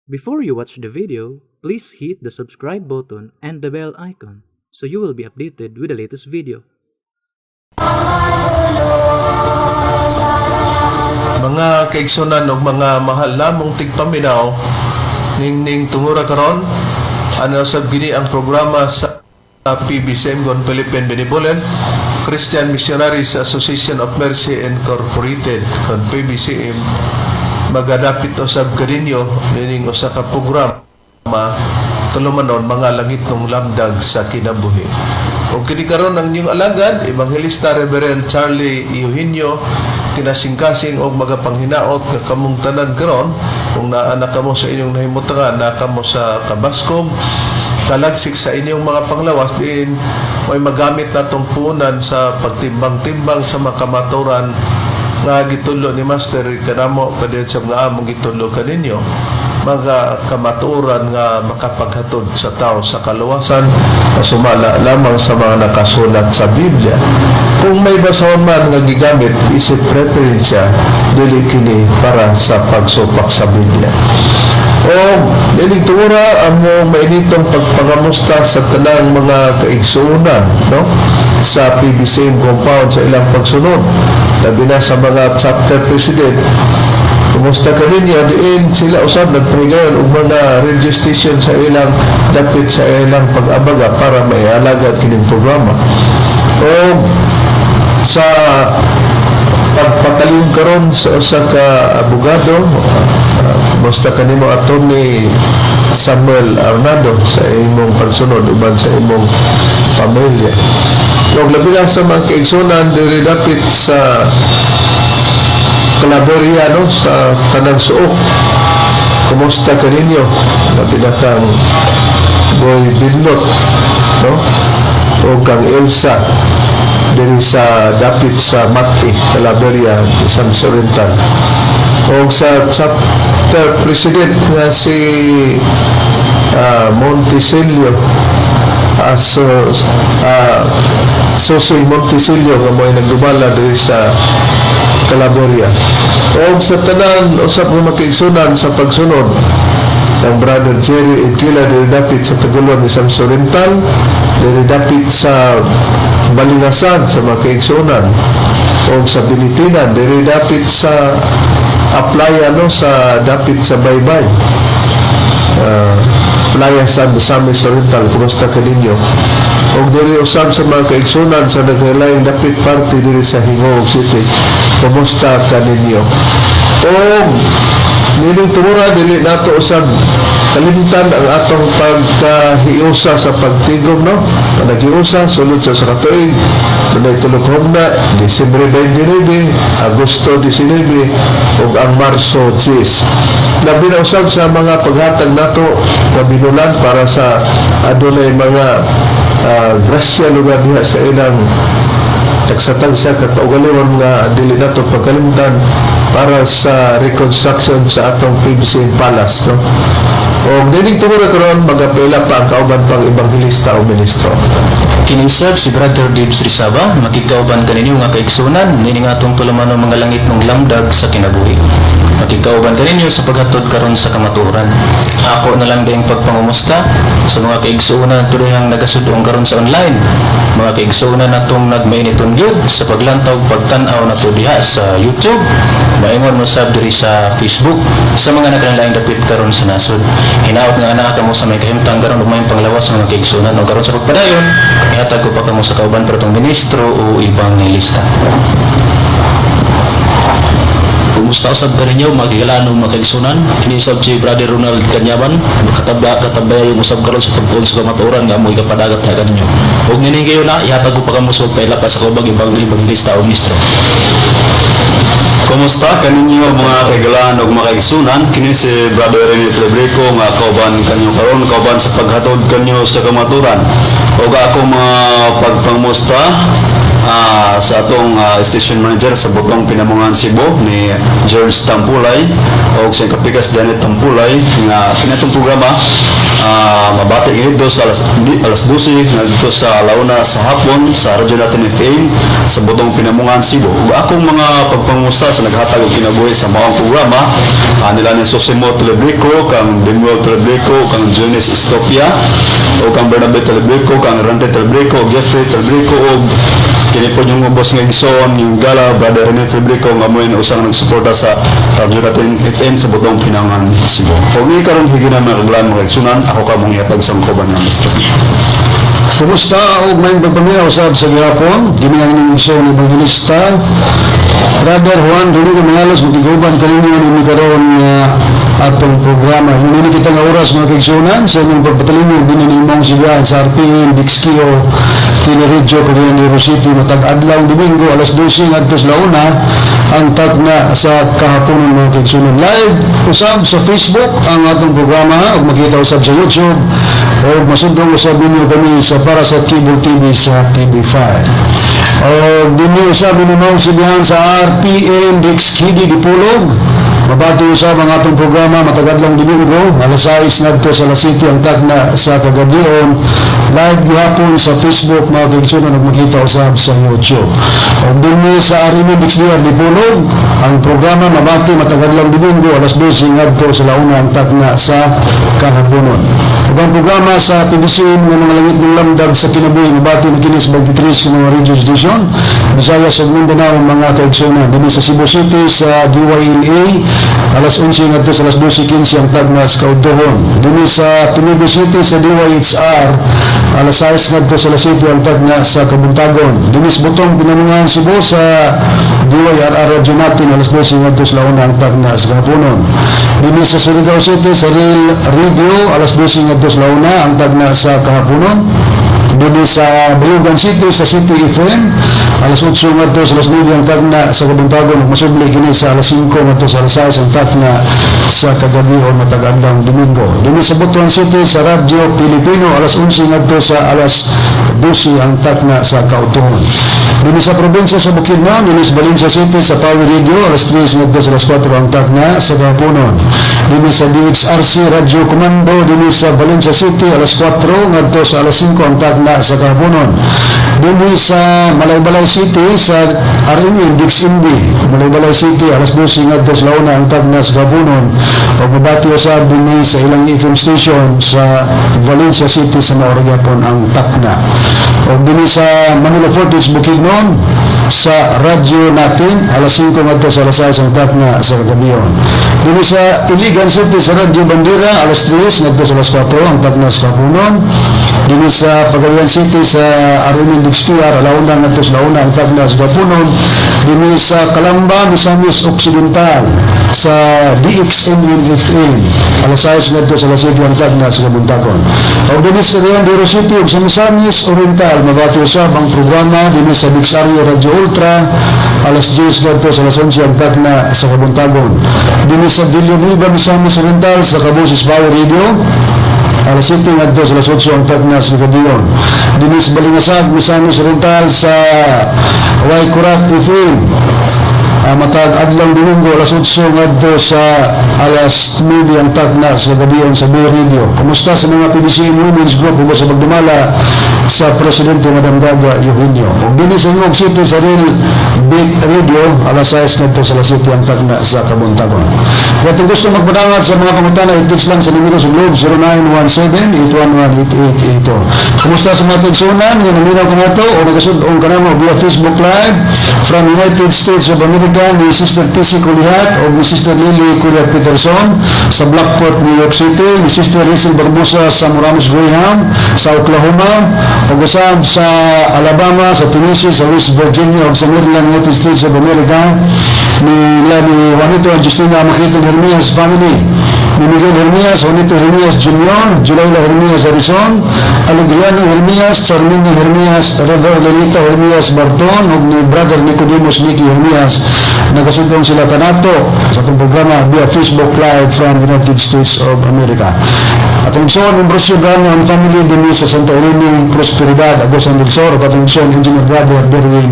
Before you watch the video, please hit the subscribe button and the bell icon so you will be updated with the latest video. Mga kaigsunan ug mga mahal namong tigpaminaw, ningning tungura karon, ano sab gini ang programa sa PBCM kon Philippine Benevolent Christian Missionaries Association of Mercy Incorporated kon PBCM, magadapit usab kaninyo nining usa ka programa tulumanon Mga Langitnong Lamdag sa Kinabuhi. Ug kini karon ang inyong alagad, Ebanghelista Reverend Charlie Eugenio, kinasingkasing og magapanghinaot nga kamong tanan karon, kung naa na kamo sa inyong nahimutangan, naa kamo sa kabaskog, talagsik sa inyong mga panglawas, diin may magamit natong punan sa pagtimbang-timbang sa mga kamaturan nga gitudlo ni Master kanamo, padayon sa mga among gitudlo kaninyo, mga kamatuoran nga makapaghatod sa tao sa kaluwasan na sumala lamang sa mga nakasulat sa Biblia. Kung may basahon man nga gigamit isip referensya, dili kini para sa pagsupak sa Biblia. O nining tungura, among mainitong pagpangamusta sa tanang mga kaigsuonan, no, sa PBCM compound sa ilang pagsunod, labi na sa mga chapter president. Kumusta ka ninyo? Diin sila usab nagpahigayon og mga radio station sa ilang dapit sa ilang pag-abaga para maialagad kining programa. O sa pagpataliyong karon sa usa ka abogado, kumusta kanimo, Attorney Samuel Arnado, sa imong pagsunod uban sa imong pamilya. Ug labi na sa mga kaigsunan diri dapit sa Claveria, no, sa Tanang Suok. Kumusta kaninyo? Labi na kang Boy Binlot, no? O kang Elsa diri sa dapit sa Mati, Claveria, Misamis Oriental. O sa chapter president nga si Monticelio, so, Susi Monticelio nga mo'y nagdumala diri sa Claveria. O sa tanan usab nga makaigsunan sa pagsunod ng Brother Jerry Edgila diri dapit sa Taguluan, Misamis Oriental, diri dapit sa Balingasan sa mga kaigsunan, o sa Binitinan, diri dapit sa Aplaya, no, sa dapit sa Baybay. Playa sa Misamis Oriental, kumusta ka ninyo? Og diri usab sa mga kaigsunan sa naglaing dapit parte diri sa Gingoog City, kumusta ka ninyo? Og nining tungura, dili nato usab kalimtan ang atong pagkahiusa sa pagtigom, no? Naghiusa sulod sa katuig, dunay tulo ka hugna, Disyembre 29, Agosto 19 ug ang Marso 10. Labi na usab sa mga paghatag nato kabinulan para sa adunay mga grasya lugar diha sa ilang tagsa-tagsa ka kaugalingon nga dili nato pagkalimtan para sa reconstruction sa atong PBC Palace, no? O dining tungod karon, magapila pa ang kauban pang ebanghelista o ministro. Kini usab si Brother Gibbs Rizaba, makigkauban kaninyo nga kaigsunan nining atong tulumanon Mga Langitnong Lamdag sa Kinabuhi. Makigkauban kaninyo sa paghatod karon sa kamatuoran. Ako na lang ding pagpangumusta sa mga kaigsuonan tulihang nagasudong karon sa online. Mga kaigsuonan natong nagmainiton gyud sa paglantaw pagtan-aw nato diha sa YouTube. Maingon mo sab diri sa Facebook sa mga nagkalaing dapit karon sa nasod. Hinaot nga anaa kamo sa may kahimtang karon ug may panglawas, mga kaigsuonan, ug karon sa pagpadayon, ihatag ko pa kamo sa kauban pa atong ministro o ebanghelista. Kumusta usab kaninyo, mga kahigalaan, mga kaigsunan? Kini usab si Brother Ronald Kanyaman, kataba katabay yung usab karon sa pagtuon sa kamatuoran nga amoy kapadagat ha kaninyo. Ug nining kayo na ihatag ko pa kamo sa pagpaila pa sa kaubang ibang ebanghelista o ministro. Kumusta kaninyo, mga kahigalaan ug mga kaigsunan? Kini si Brother Rene Trebrico nga kauban kanyo karon, kauban sa paghatod kanyo sa kamaturan. Ug ako mga pagpangmusta sa atong station manager sa Butong Pinamungan Cebu ni George Tampulay ug sa kapikas Janet Tampulay nga kinatong programa. Mabati dito sa alas 12 ngadto sa alauna sa hapon sa Radyo Natin FM sa Butong Pinamungan, Cebu. Ug akong mga pagpangusta sa naghatag og kinabuhi sa maong programa nila ni Sosimo Telebrico, kang Demuel Telebrico, kang Jonas Estopia, o kang Bernabe Telebrico, kang Rante Telebrico, Jeffrey Telebrico, ug kini po yung ubos nga igsoon, yung gala, Brother Rene Telebrico, nga mo yung usang nagsuporta sa Radyo Natin FM sa Butong Pinangan, Cebu. Ug ni karon higina mga kaglaan mga igsunan, ako ka mong ihatag sa kauban nga Mr. Kumusta og maayong pagpaminaw usab sa gihapon? Kini ang inyong igsoon Evangelista Brother Juan Rodrigo Mangalos, makig-uban kaninyo ni karon nga atong programa. Hindi kita nga oras, mga kaigsunan, sa inyong pagpatalinyo dinhi nimong sigahan sa RPN, Dixkio, Teleradyo, Cagayan de Oro City, matag adlaw Domingo alas 12 ngadto sa launa ang tagna sa kahaponon, mga kaigsunan. Live usab sa Facebook ang atong programa ug makita usab sa YouTube o masundong usab ninyo kami sa para sa Cable TV sa TV5. O dinhi usab ninyo sibihan sa RPN Dixkidi Dipolog. Mabati usab ang atong programa matag adlong Domingo, alas 6 ngadto sa alas 7 ang tagna sa kagabion. Live gihapon sa Facebook, mga kaigsunan, ug makita usab sa YouTube. Ug dinhi sa RMN DXDR Dipolog, ang programa mabati matag adlong Domingo alas 12 ngadto sa launa ang tagna sa kahaponon. Ug ang programa sa PBCM nga mga langit ng lamdag sa kinabuhi mabati na kini sa 23 ka mga radio station Visayas ug Mindanao, mga kaigsunan. Dinhi sa Cebu City sa DYLA alas 11 ngadto sa alas 12:15 ang tagna sa kaudtohon. Dinhi sa Tumigo City sa DYHR alas 6 ngadto sa alas 7 ang tagna sa kabuntagon. Dinhi sa Butong Pinamungan, Cebu sa DYRR Radyo Natin alas 12 ngadto sa launa ang tagna sa kahaponon. Dinhi sa Surigao City sa Rail Radio alas 12 ngadto sa launa ang tagna sa kahaponon. Dinhi sa Bayugan City sa City FM alas 8 ngadto sa alas 9 ang tagna sa kabuntagon ug masubli kini sa alas 5 ngadto sa alas 6 ang tagna sa kagabi o matag adlong Domingo. Dinhi sa Butuan City sa Radyo Pilipino alas 11 ngadto sa alas 12 ang tagna sa kautuhon. Dinhi sa probinsya sa Bukidnon, dinhi sa Valencia City sa Power Radio alas 3 ngadto sa alas 4 ang tagna sa kahaponon. Dinhi sa DXRC Radyo Comando dinhi sa Valencia City alas 4 ngadto sa alas 5 ang tagna sa kahaponon. Dinhi sa Malaybalay City sa RMN DXMB Malaybalay City alas 12 ngadto sa launa ang tagna sa kahaponon. Ug mabati usab dinhi sa ilang FM station sa Valencia City sa mao ra gyapon ang takna. Ug dinhi sa Manila Fortis Bukidnon sa radyo natin alas 5 ngadto sa alas 6 ang takna sa kagabion. Dinhi sa Iligan City sa Radyo Bandera alas 3 ngadto sa alas 4 ang takna sa kahaponon. Dinhi sa Pagayan City sa RMN DXPR alauna ngadto sa launa ang takna sa kahaponon. Dinhi sa Calamba, Misamis Occidental sa DXMN FM alas 6 ngadto sa alas 7 ang takna sa kabuntagon. Ug dinhi sa Cagayan de Oro City ug sa Misamis Oriental mabati usab ang programa dinhi sa Dixario Radyo Ultra alas 10 ngadto sa alas 11 ang tagna sa kabuntagon. Dinhi sa Villanueva, Misamis Oriental sa Kabusis Power Radio alas 7 ngadto sa alas 8 ang tagna sa kagabion. Dinhi sa Balingasag, Misamis Oriental sa Waikurat FM matag adlaw Domingo alas 8 ngadto sa alas 9 ang tagna sa gabion sa Bay Radio. Kumusta sa mga PBCM Women's Group ug sa pagdumala sa Presidente Madam Gaga Eugenio. Ug dinhi sa Gingoog City sa Real Beat Radio alas 6 ngadto sa alas 7 ang tagna sa kabuntagon. Kung atong gusto magpadangat sa mga pangutana, i-text lang sa numero sa Globe 0917-811-8882. Kumusta sa mga kaigsunan nga naminaw kanato o nagasud-ong kanamo via Facebook Live from United States of America ni Sister TC Kulihat o ni Sister Lily Kulihat Peterson sa Blackport, New York City, ni Sister Hazel Barbosa sa Moramos Graham sa Oklahoma, ug usab sa Alabama, sa Tennessee, sa West Virginia ug sa Maryland, United States of America ni Juanito and Justina Makito Hermias family, ni Miguel Hermias, Juanito Hermias Jr., Julayla Hermias Harrison, Alegriano Hermias, Charminio Hermias, Rever Lelita Hermias Barton, ug ni Brother Nicodemus Nicky Hermias. Nagasugdong sila kanato sa atong programa via Facebook Live from United States of America. Atong igsoon Ambrosio Brano and family dinhi sa Santa Irene, Prosperidad, Agusan del Sur. Atong igsoon Engineer Brother Derwin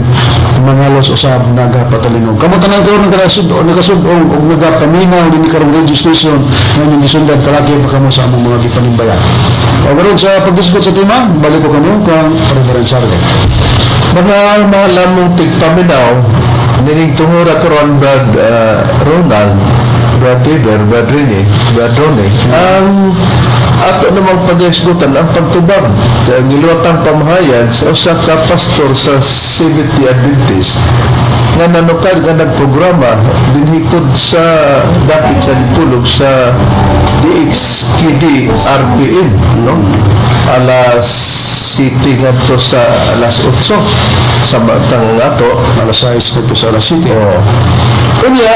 Mangalos usab nagapatalingog. Kamo tanan karon nakasud-ong og nagapaminaw dinhi karong radio station nga inyong gisundan, talaki pa kamo sa among mga gipanimbayan. O karon sa pagdisgot sa tema, balik ko kamo kang Reverend Sarge. Mga mahal namong tigpaminaw, nining tungura karon, Brad Ronald, Brad Weber, Brad Rene, Brad Ronnie, ang ato namang pag-isgutan ang pagtubag ang giluwatang pamahayag sa usa ka pastor sa Seventh-day Adventist nga nanukad nga nagprograma dinhi pod sa dapit sa dipulog sa DXKD RPM, no, alas city ngadto sa alas 8 sa matang ato. Alas 6 dito sa alas 7. Oh. Unya,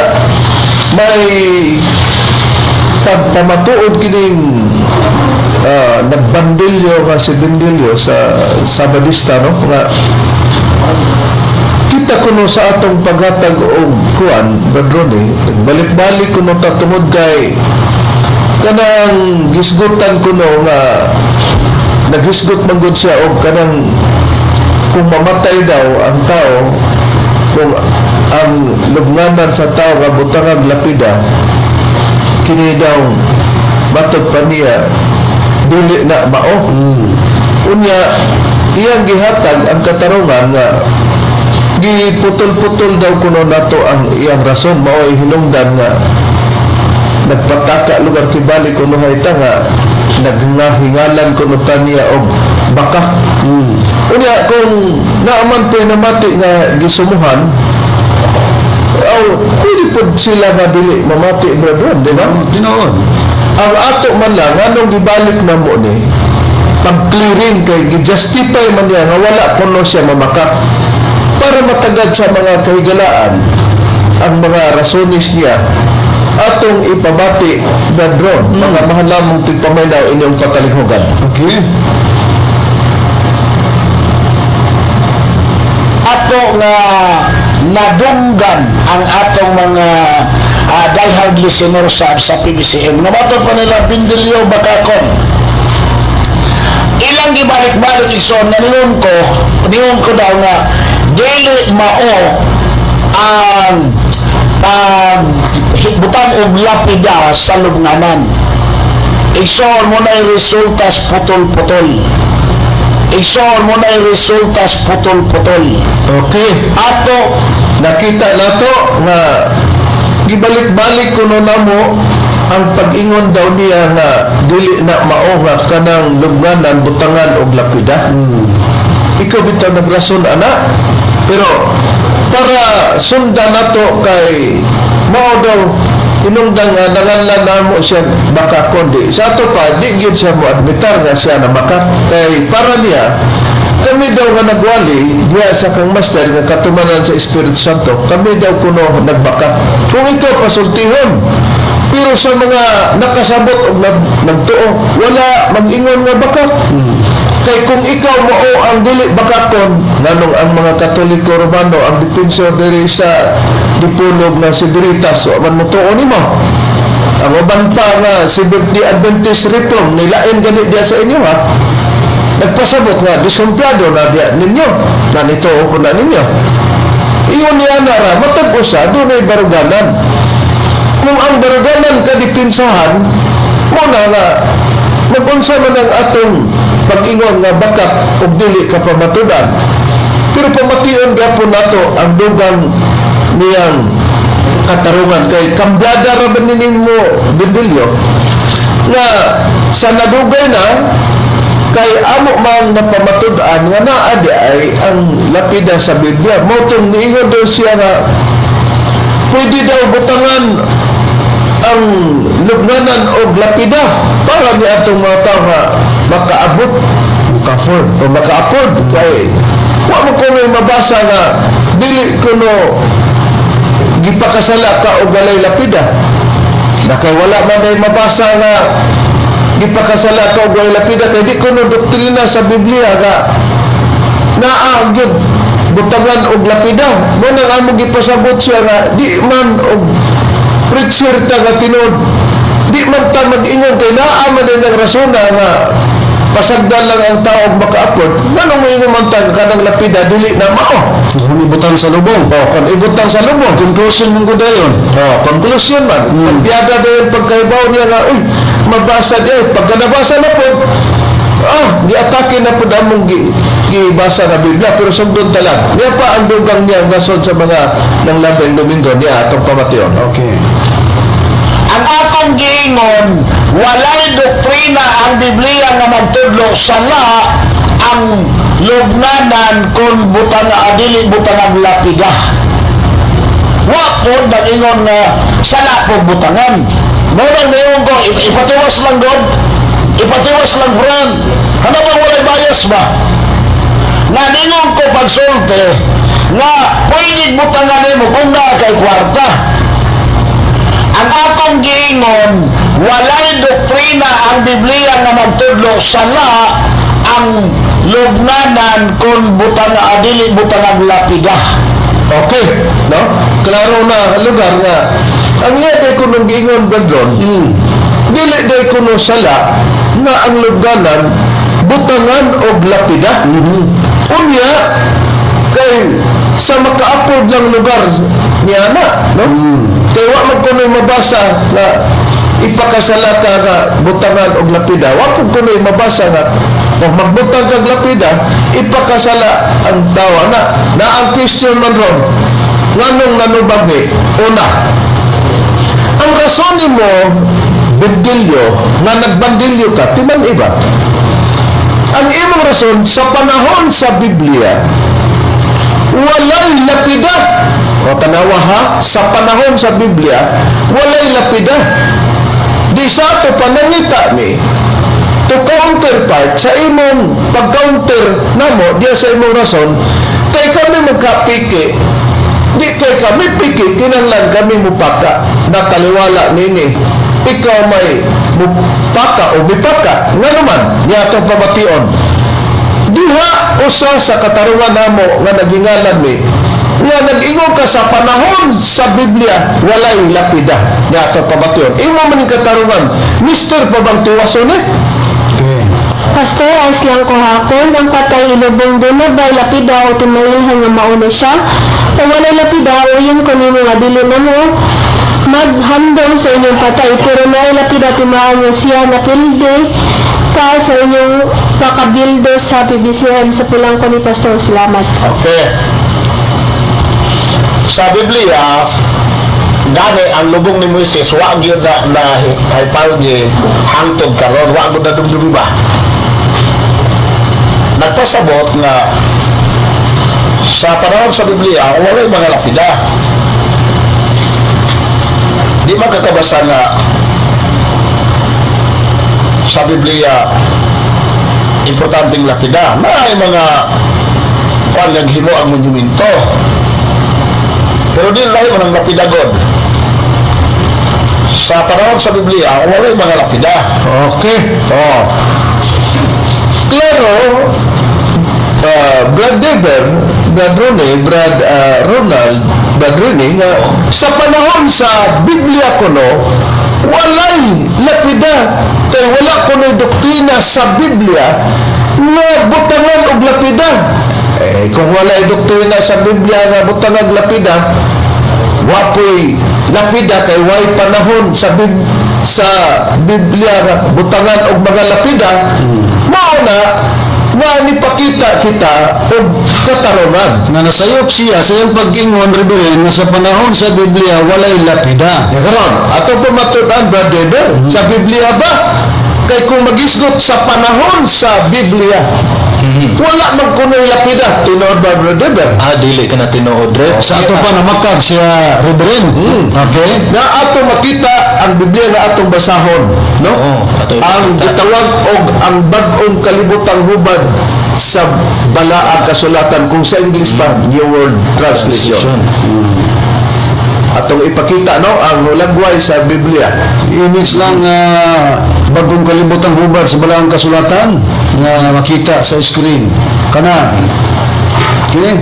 may pagpamatuod kining nagbandilyo nga si Bendilyo sa Sabadista, no, nga kita kuno sa atong paghatag og kuan, Brad Ronnie, nagbalik-balik kuno ta tungod kay kanang gisgutan kuno nga naghisgot man gud siya og kanang kung mamatay daw ang tao, kung ang lubnganan sa tao nga butangag lapida, kini daw matod pa niya dili na mao. Unya iyang gihatag ang katarungan nga giputol-putol daw kuno nato ang iyang rason, mao ay hinungdan nga nagpataka lugar kibali kuno hayta nga naghingalan kuno ta niya og bakak. Unya kung naaman po'y namati nga gisumuhan, aw pwede po sila nga dili mamati, brother, di ba? Tinuod. Ang ato man lang, anong gibalik na mo ni pag-clearing kay gi-justify man niya nga wala kuno siya mamakak para matagad sa mga kahigalaan ang mga rasones niya, atong ipabati na drone, mga mahal lamang tigpaminaw, inyong patalinghugan. Okay. Ato nga nadunggan ang atong mga diehard listener sa PBCM. Namatod pa nila Bindilyo Bakakon. Ilang gibalik-balik, igsoon, na ningon ko daw nga dili mao ang pag butang og lapida sa lubnganan. Igsoon, mo na resultas putol-putol. Igsoon, mo na resultas putol-putol. Okay. Ato Nakita na to nga gibalik-balik kuno namo ang pag-ingon daw niya nga dili na mao nga kanang lubnganan butangan og lapida. Ikaw bitaw nagrason ana. Pero para sundan nato kay mao daw inungdan nga nanganlan namo siya baka kundi sa ato pa di gyud siya mo admitar nga siya na maka kay para niya kami daw nga nagwali diya sa kang master nga katumanan sa Espiritu Santo, kami daw kuno nagbaka. Kung ikaw pasultihon, pero sa mga nakasabot og nagtuo, wala mag-ingon nga baka. Kay kung ikaw mao ang dili bakakon, nganong ang mga Katoliko Romano ang depensor diri sa dipulog na si Veritas wa man motuo nimo? Ang uban pa nga Seventh-day Adventist Reform, nilain gani diya sa inyo ha, nagpasabot nga diskumplado na diya ninyo na nito ko na ninyo. Ingon niya na ra matag usa dunay baruganan. Kung ang baruganan kadipinsahan mo na nga magunsa man ang atong pag-ingon nga bakak og dili ka pamatudan. Pero pamation gapon nato ang dugang niyang katarungan kay kambyada ra ba nimo, Bindilyo, nga sa nadugay na kay amo mang napamatud-an nga naa di ay ang lapida sa Biblia. Mao tong niingon daw siya nga pwede daw butangan ang lubnanan og lapida para ni atong mga tao nga makaabot, maka-afford o maka-afford, kay wa mo kuno mabasa nga dili kuno gipakasala ka og walay lapida na, kay wala man ay mabasa nga gipakasala ka og walay lapida, kay di kuno doktrina sa Biblia nga naa gyud butangan og lapida. Mo nang among gipasabot siya nga di man og preacher ta nga tinuod di. Di man ta mag-ingon kay naa man din ang rason na nga pasagdan lang ang tao og maka-afford. Nganong moingon man ta kanang lapida dili na mao? Kung ibutang sa lubong. Oh, kung ibutang sa lubong. Conclusion mong dayon. Oh, conclusion man. Pagbiyaga dayon pagkahibaw niya nga, uy, mabasa diay. Pagka nabasa na po, giatake na po among gibasa na Biblia, pero sundon talag. Niya pa ang dugang niya ang rason sa mga nang label Domingo niya atong pamation. Okay. Ang akong giingon, walay doktrina ang Biblia nga magtudlo sala ang lugnanan kung butang adili butang ang lapida. Wa po nag-ingon nga sala po butangan. Mao nang niingon ko, ipatiwas lang God, ipatiwas lang friend. Ano bang walay bias ba? Nga ningon ko pagsulti, nga pwede butangan nimo kung naa kay kwarta. Ang akong giingon, walay doktrina ang Biblia nga magtudlo sala ang lugnanan kung butang adili butang ang lapida. Okay, no? Klaro na ang lugar nga ang iya day kunong giingon Brad Ron, dili day kuno sala nga ang lugnanan butangan og lapida. Unya kay sa maka-afford lang lugar niya na, no? Kay wa man kuno'y mabasa na ipakasala ka nga butangan og lapida. Wa pud kuno'y mabasa nga kung magbutang kag lapida, ipakasala ang tawa na. Na ang question man ron, nganong nanubag ni? Una, ang rason nimo Bendilyo, nga nagbandilyo ka, timan iba. Ang imong rason, sa panahon sa Biblia, walay lapida. O tanawa ha, sa panahon sa Biblia, walay lapida. Di sa ato panangita ni, to counterpart sa imong pag-counter namo diya sa imong rason, kay kami magkapiki, di kay kami piki, kinanglan kami mupaka, nataliwala nini ikaw may mupaka o mipaka nga naman niya atong pabation diha usa sa katarungan namo nga nagingalan mi nga nag-ingon ka sa panahon sa Biblia walay lapida niya atong pabation imo man ning katarungan Mister pabang tiwason eh. Okay. Pastor, ayos lang ko hakon, ang patay ilubong doon na ba lapida o timailhan nga mauna siya? O walay lapida o yun ko nimo nga dili na mo maghandong sa inyong patay, pero naay lapida timaan nga siya napilde ka sa inyong pakabildo sa PBCM sa pulang ko ni Pastor. Salamat. Okay. Sa Biblia, gani ang lubong ni Moises wa gyud na na haypalgi hangtod karon wa gyud nadumdum ba. Nagpasabot nga sa panahon sa Biblia walay mga lapida. Di man kakabasa nga sa Biblia importanteng lapida. May mga kuan nga gihimo ang monumento. Pero di lahi man ang lapida god. Sa panahon sa Biblia, walay mga lapida. Okay. Oh. Klaro, Brad Dever, Brad Rone, Brad Ronald, Brad Rene, nga sa panahon sa Biblia kuno, walay lapida. Kay wala kuno doktrina sa Biblia nga butangan og lapida. Eh, kung walay doktrina sa Biblia nga butangan og lapida, wapoy lapida kay way panahon sa Biblia nga butangan og mga lapida, mao na nga nipakita kita og katarungan. Nga nasayop siya sa iyang pag-ingon, Reverend, nga sa panahon sa Biblia, walay lapida. Ya karon ato pamatud-an Brad Weber, sa Biblia ba kay kung magisgot sa panahon sa Biblia wala man kunoy lapida, tinuod ba Brad Weber? Dili ka na tinuod, Rev. Sa ato pa namakag siya, Reverend. Okay? Nga ato makita ang Biblia nga atong basahon, no? Oo, ato ipakita. Ang gitawag og ang bag-ong kalibutang hubad sa balaang kasulatan, kung sa English pa New World Translation. Translation. Atong ipakita no ang hulagway sa Biblia. Image lang bagong kalibutang hubad sa balaang kasulatan nga makita sa screen. Kana. Okay?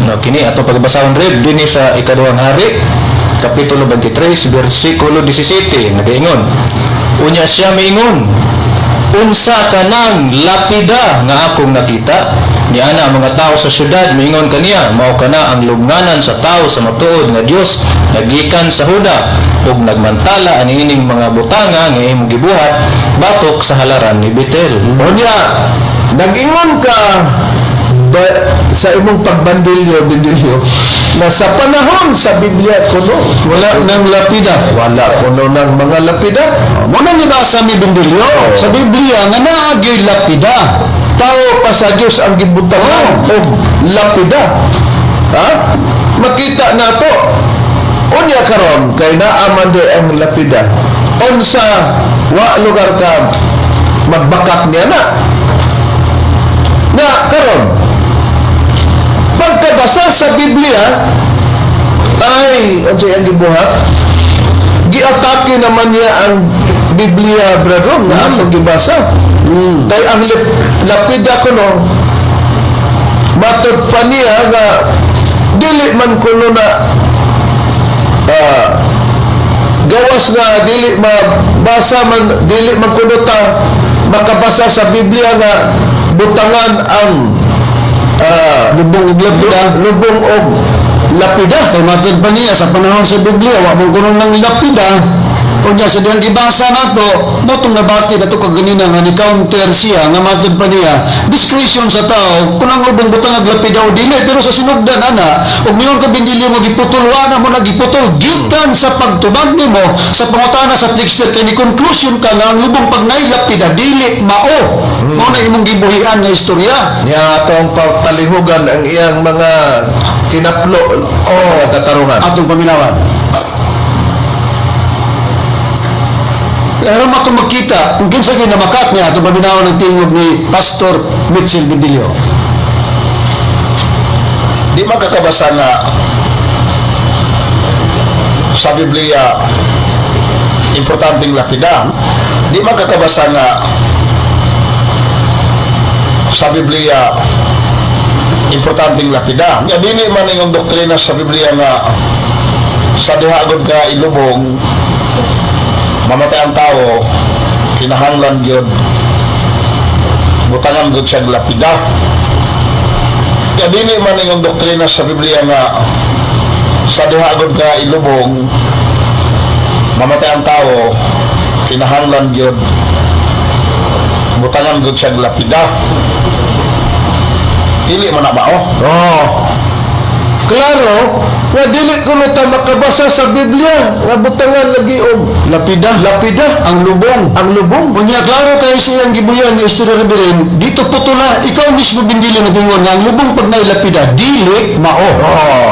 No, kini ato pagbasahon Rev dinhi sa ikaduhang hari Kapitulo 23, versikulo 17, nagaingon. Unya siya miingon, "Unsa kanang lapida nga akong nakita?" Niana ang mga tao sa syudad miingon kaniya, "Mao kana ang lubnganan sa tao sa matuod nga Dios nga gikan sa Huda ug nagmantala ani ining mga butanga nga imong gibuhat batok sa halaran ni Betel." Unya, nag-ingon ka ba, sa imong pagbandilyo, bindilyo, na sa panahon sa Biblia kuno, Wala nang lapida. Wala kuno ng mga lapida. Mao nang gibasa mi, Bindilyo, sa Biblia nga naa gyoy lapida. Tao pa sa Diyos ang gibutangan og lapida. Ha? Makita nato. Unya karon kay naa man di ang lapida. Unsa wa lugar ka magbakak niya na. Na karon pagkabasa sa Biblia ay unsay ang gibuhat? Giatake naman niya ang Biblia, brother, nga atong gibasa. Kay ang lapida kuno, matod pa niya nga dili man kuno na gawas nga dili mabasa man, dili man kuno ta makabasa sa Biblia nga butangan ang Lubong og lapida. Lubong og lapida. Kay matod pa niya sa panahon sa Biblia, wa man kuno nang lapida. Unya sa diyang gibasa nato, mao tong nabati nato kaganina nga ni counter siya nga matod pa niya, discretion sa tao kung ang lubong butang og lapida o dili, pero sa sinugdan ana ug miingon ka, Bindilyo, mo giputol, wa na mo nagiputol gikan sa pagtubag nimo sa pangutana sa texter, kay ni conclusion ka nga ang lubong pag naay lapida dili mao. Mao na imong gibuhian nga istorya. Niya atong palihugan ang iyang mga kinaplo o katarungan. Atong paminawan. Pero matong magkita kung kinsa gyud namakat niya, atong paminawan ng tingog ni Pastor Mitchell Bindilyo. Di makakabasa nga sa Biblia importanteng lapida. Di makakabasa nga sa Biblia importanteng lapida. Nga dili man ingong doktrina sa Biblia nga sa dihagod nga ilubong, mamatay ang tao, kinahanglan gyud butangan gyud siya lapida. Kaya dili man ingong doktrina sa Biblia nga sa dihagod nga ilubong, mamatay ang tao, kinahanglan gyud butangan gyud siya lapida. Dili man na mao. Oh. Klaro, nga dili kuno ta makabasa sa Biblia nga butangan lagi og lapida. Lapida ang lubong. Ang lubong. Unya klaro kay siyang gibuyan nga istorya, Reverend, dito putula, ikaw mismo, Bindilyo, nagingon nga ang lubong pag naay lapida dili mao. Oh.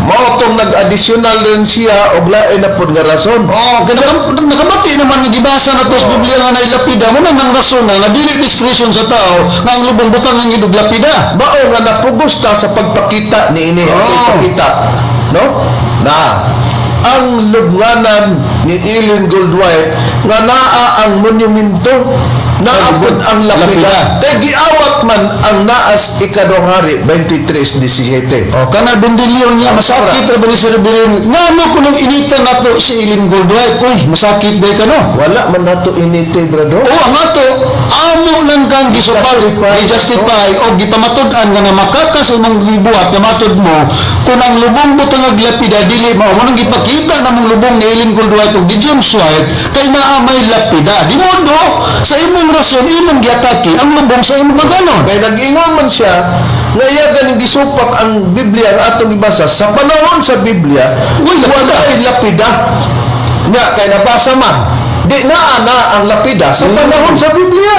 Mao tong nag-additional din siya og lain na pud nga rason. Oh, kaya nakabati naman nga gibasa na to sa Biblia nga naay lapida mo na nang rason na nga dili discretion sa tao nga ang lubong butang ang og lapida. Mao nga napugos ta sa pagpakita ni ini ang ipakita, no? Na ang lubnganan ni Ellen Goldwhite nga naa ang monumento, naa pud ang lapida. Lapida. Kay giawat man ang naas Ikaduhang Hari 23:17. O kana, Bundilyo niya, masakit ra ba ni si Reverend? Ngano kunong initan nato si Ellen Goldwhite? Uy, masakit ba ka no? Wala man nato inite, brother. O ang ato, amo lang kang gisupal, Justify. gi-justify o gipamatud-an nga namakaka sa imong gibuhat nga matod mo kung ang lubong mo tungag lapida dili mao. Mo nang gipakita namong lubong ni Ellen Goldwhite ug ni James White kay naa may lapida. Di modo sa imong rason imong giatake ang lubong sa imong maganon. Kay nag-ingon man siya nga iya ganing gisupak ang Biblia ang atong gibasa sa panahon sa Biblia, Uy, lapida. walay lapida. Nga kay nabasa man di naa na ang lapida sa panahon sa Biblia.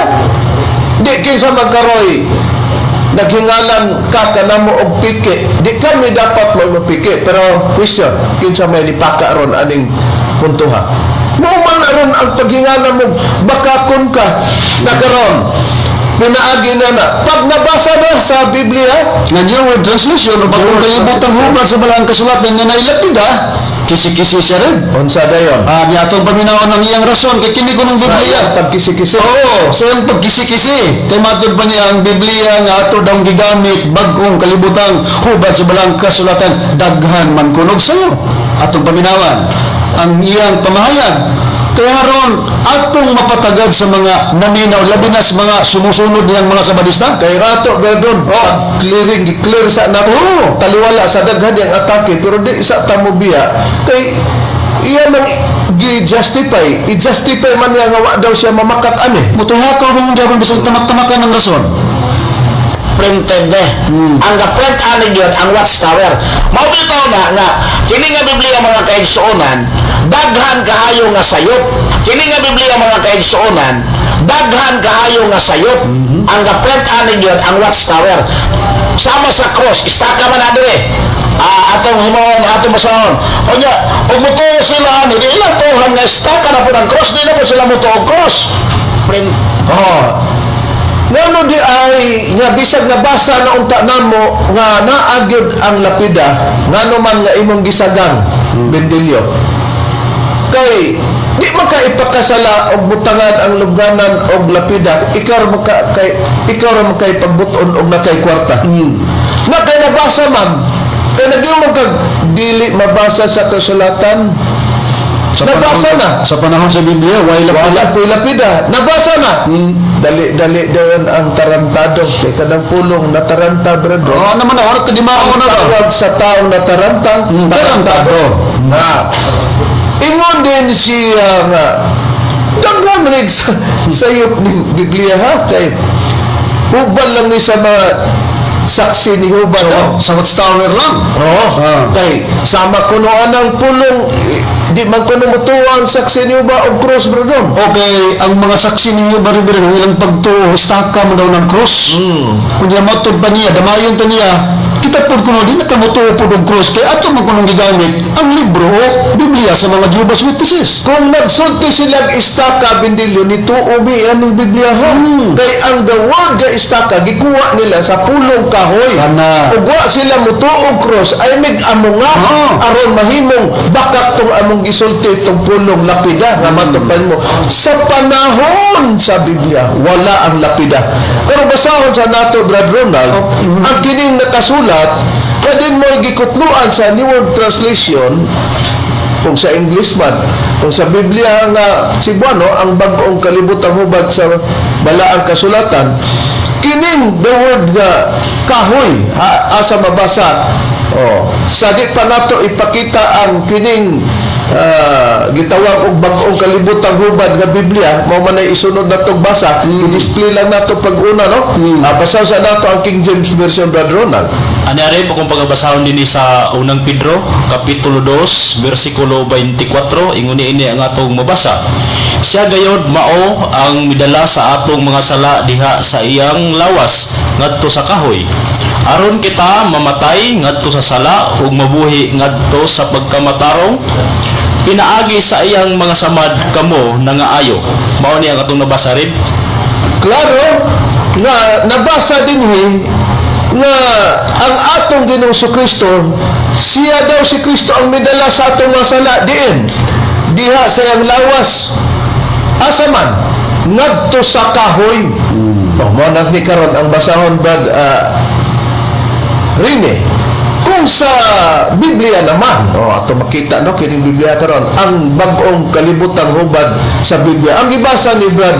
Di kinsa magkaroy naghingalan ka kanamo og piki, di kami dapat magpiki, pero question, kinsa may nipaka ron aning puntuha? Mo man aron ang paghingalan mo bakakon ka na karon pinaagi na na pag nabasa na sa Biblia Nga New World Translation o bagong kalibutan hubad sa balang kasulatan nga naay lapida. Kisi-kisi siya rin. Unsa dayon? Ah, di atong paminawon ang iyang rason kay kini kunong Sa Biblia. iyang pagkisi-kisi. Oo, sa iyang pagkisi-kisi. Kay matud pa niya ang Biblia nga ato daw gigamit bag-ong kalibutang hubad sa balang kasulatan daghan man kunog sayo. Atong paminawan ang iyang pamahayag. Kaya ron atong mapatagad sa mga naminaw, labi na sa mga sumusunod niyang mga Sabadista. Kay rato gadon, oh, clearing, clear sa nato. Oo. Taliwala sa daghan yang atake pero di sa tamo biya kay iya man gi-justify, i-justify man niya nga wa daw siya mamakat ani. Mutuhakaw mo gyapon bisag tamak-tamakan ng rason. Printed eh. Ang ga-print ani gyud ang Watchtower. Mao bitaw na nga kini nga Biblia, mga kaigsuonan, daghan kaayo nga sayop. Kini nga Biblia, mga kaigsuonan, daghan kaayo nga sayop. Ang ga-print ani gyud ang Watchtower. Sama sa cross, istaka man na dire. Ah, atong himuon, atong basahon. Unya, ug mutuo sila ani, di ilang tuhan nga istaka na po ng cross, di na po sila mutuo og cross. Print. Oh. Ngano di ay nga bisag nabasa na unta namo nga naa gyud ang lapida, ngano man nga imong gisagang, Bendilyo? Kay di man ka ipakasala og butangan ang lubnganan og lapida, ikaw ra man ka kay ikaw ra man kay pagbuton og nakay kwarta. Na kay nabasa man, kay nagymo kag dili mabasa sa kasulatan. Nabasa na. Sa panahon sa Biblia, way Wala lapida. ko'y lapida. Nabasa na. Dali-dali dayon ang tarantado. Kay kanang pulong nataranta, brother. Oo naman na, wala ka di Ang na ba? tawag sa taong nataranta, Tarantado. Ha. Ingon din siya nga, daghan man sa sayop ni Biblia ha. Kay hubal lang ni sa mga saksi ni Hubal. No? Sa Watchtower lang. Oo. Ah. Kay sama kuno anang pulong eh, di man kuno mutuo ang saksi ni Hubal og cross, brother. Okay, ang mga saksi ninyo ba rin ang ilang pagtuo, staka mo daw ng cross. Kung di matod pa niya, damayon pa niya, kita po kuno di nakamutuo po og cross kay ato man kunong gigamit ang libro o Biblia sa mga Jehovah's Witnesses. Kung nagsulti silang istaka, Bindilyo, nituo mi aning Biblia ha. Kay ang the word nga istaka gikuha nila sa pulong kahoy. Kana. Ug wa sila mutuo og cross ay mig amo nga aron mahimong bakak tong among gisulti tong pulong lapida nga matupan mo. Sa panahon sa Biblia wala ang lapida. Pero basahon sa nato, Brad Ronald, ang kining nakasulat kadin mo gikutluan sa New World Translation kung sa English man, kung sa Biblia nga Cebuano, ang bag-ong kalibutang hubad sa balaang kasulatan, kining the word nga kahoy ha, asa mabasa? Oh, sa di pa nato ipakita ang kining gitawag og bag-ong kalibutang hubad nga Biblia, mao man ay isunod natong basa, i-display lang nato pag-una, no? Ah, basa sa nato ang King James Version, Brad Ronald. Ani are po kung pagabasahon dinhi sa unang Pedro kapitulo 2 bersikulo 24, ingon ini ang atong mabasa. Siya gayod mao ang midala sa atong mga sala diha sa iyang lawas ngadto sa kahoy. Aron kita mamatay ngadto sa sala ug mabuhi ngadto sa pagkamatarong, pinaagi sa iyang mga samad kamo nangaayo. Mao ni ang atong nabasa rin. Klaro nga nabasa dinhi nga ang atong Ginoong Kristo, siya daw si Kristo ang midala sa atong mga sala diin diha sa iyang lawas, asa man? Ngadto sa kahoy. Oh, mo na ni karon ang basahon, Brad Rene. Kung sa Biblia naman, oh, ato makita no kining Biblia karon, ang bag-ong kalibutang hubad sa Biblia ang gibasa ni Brad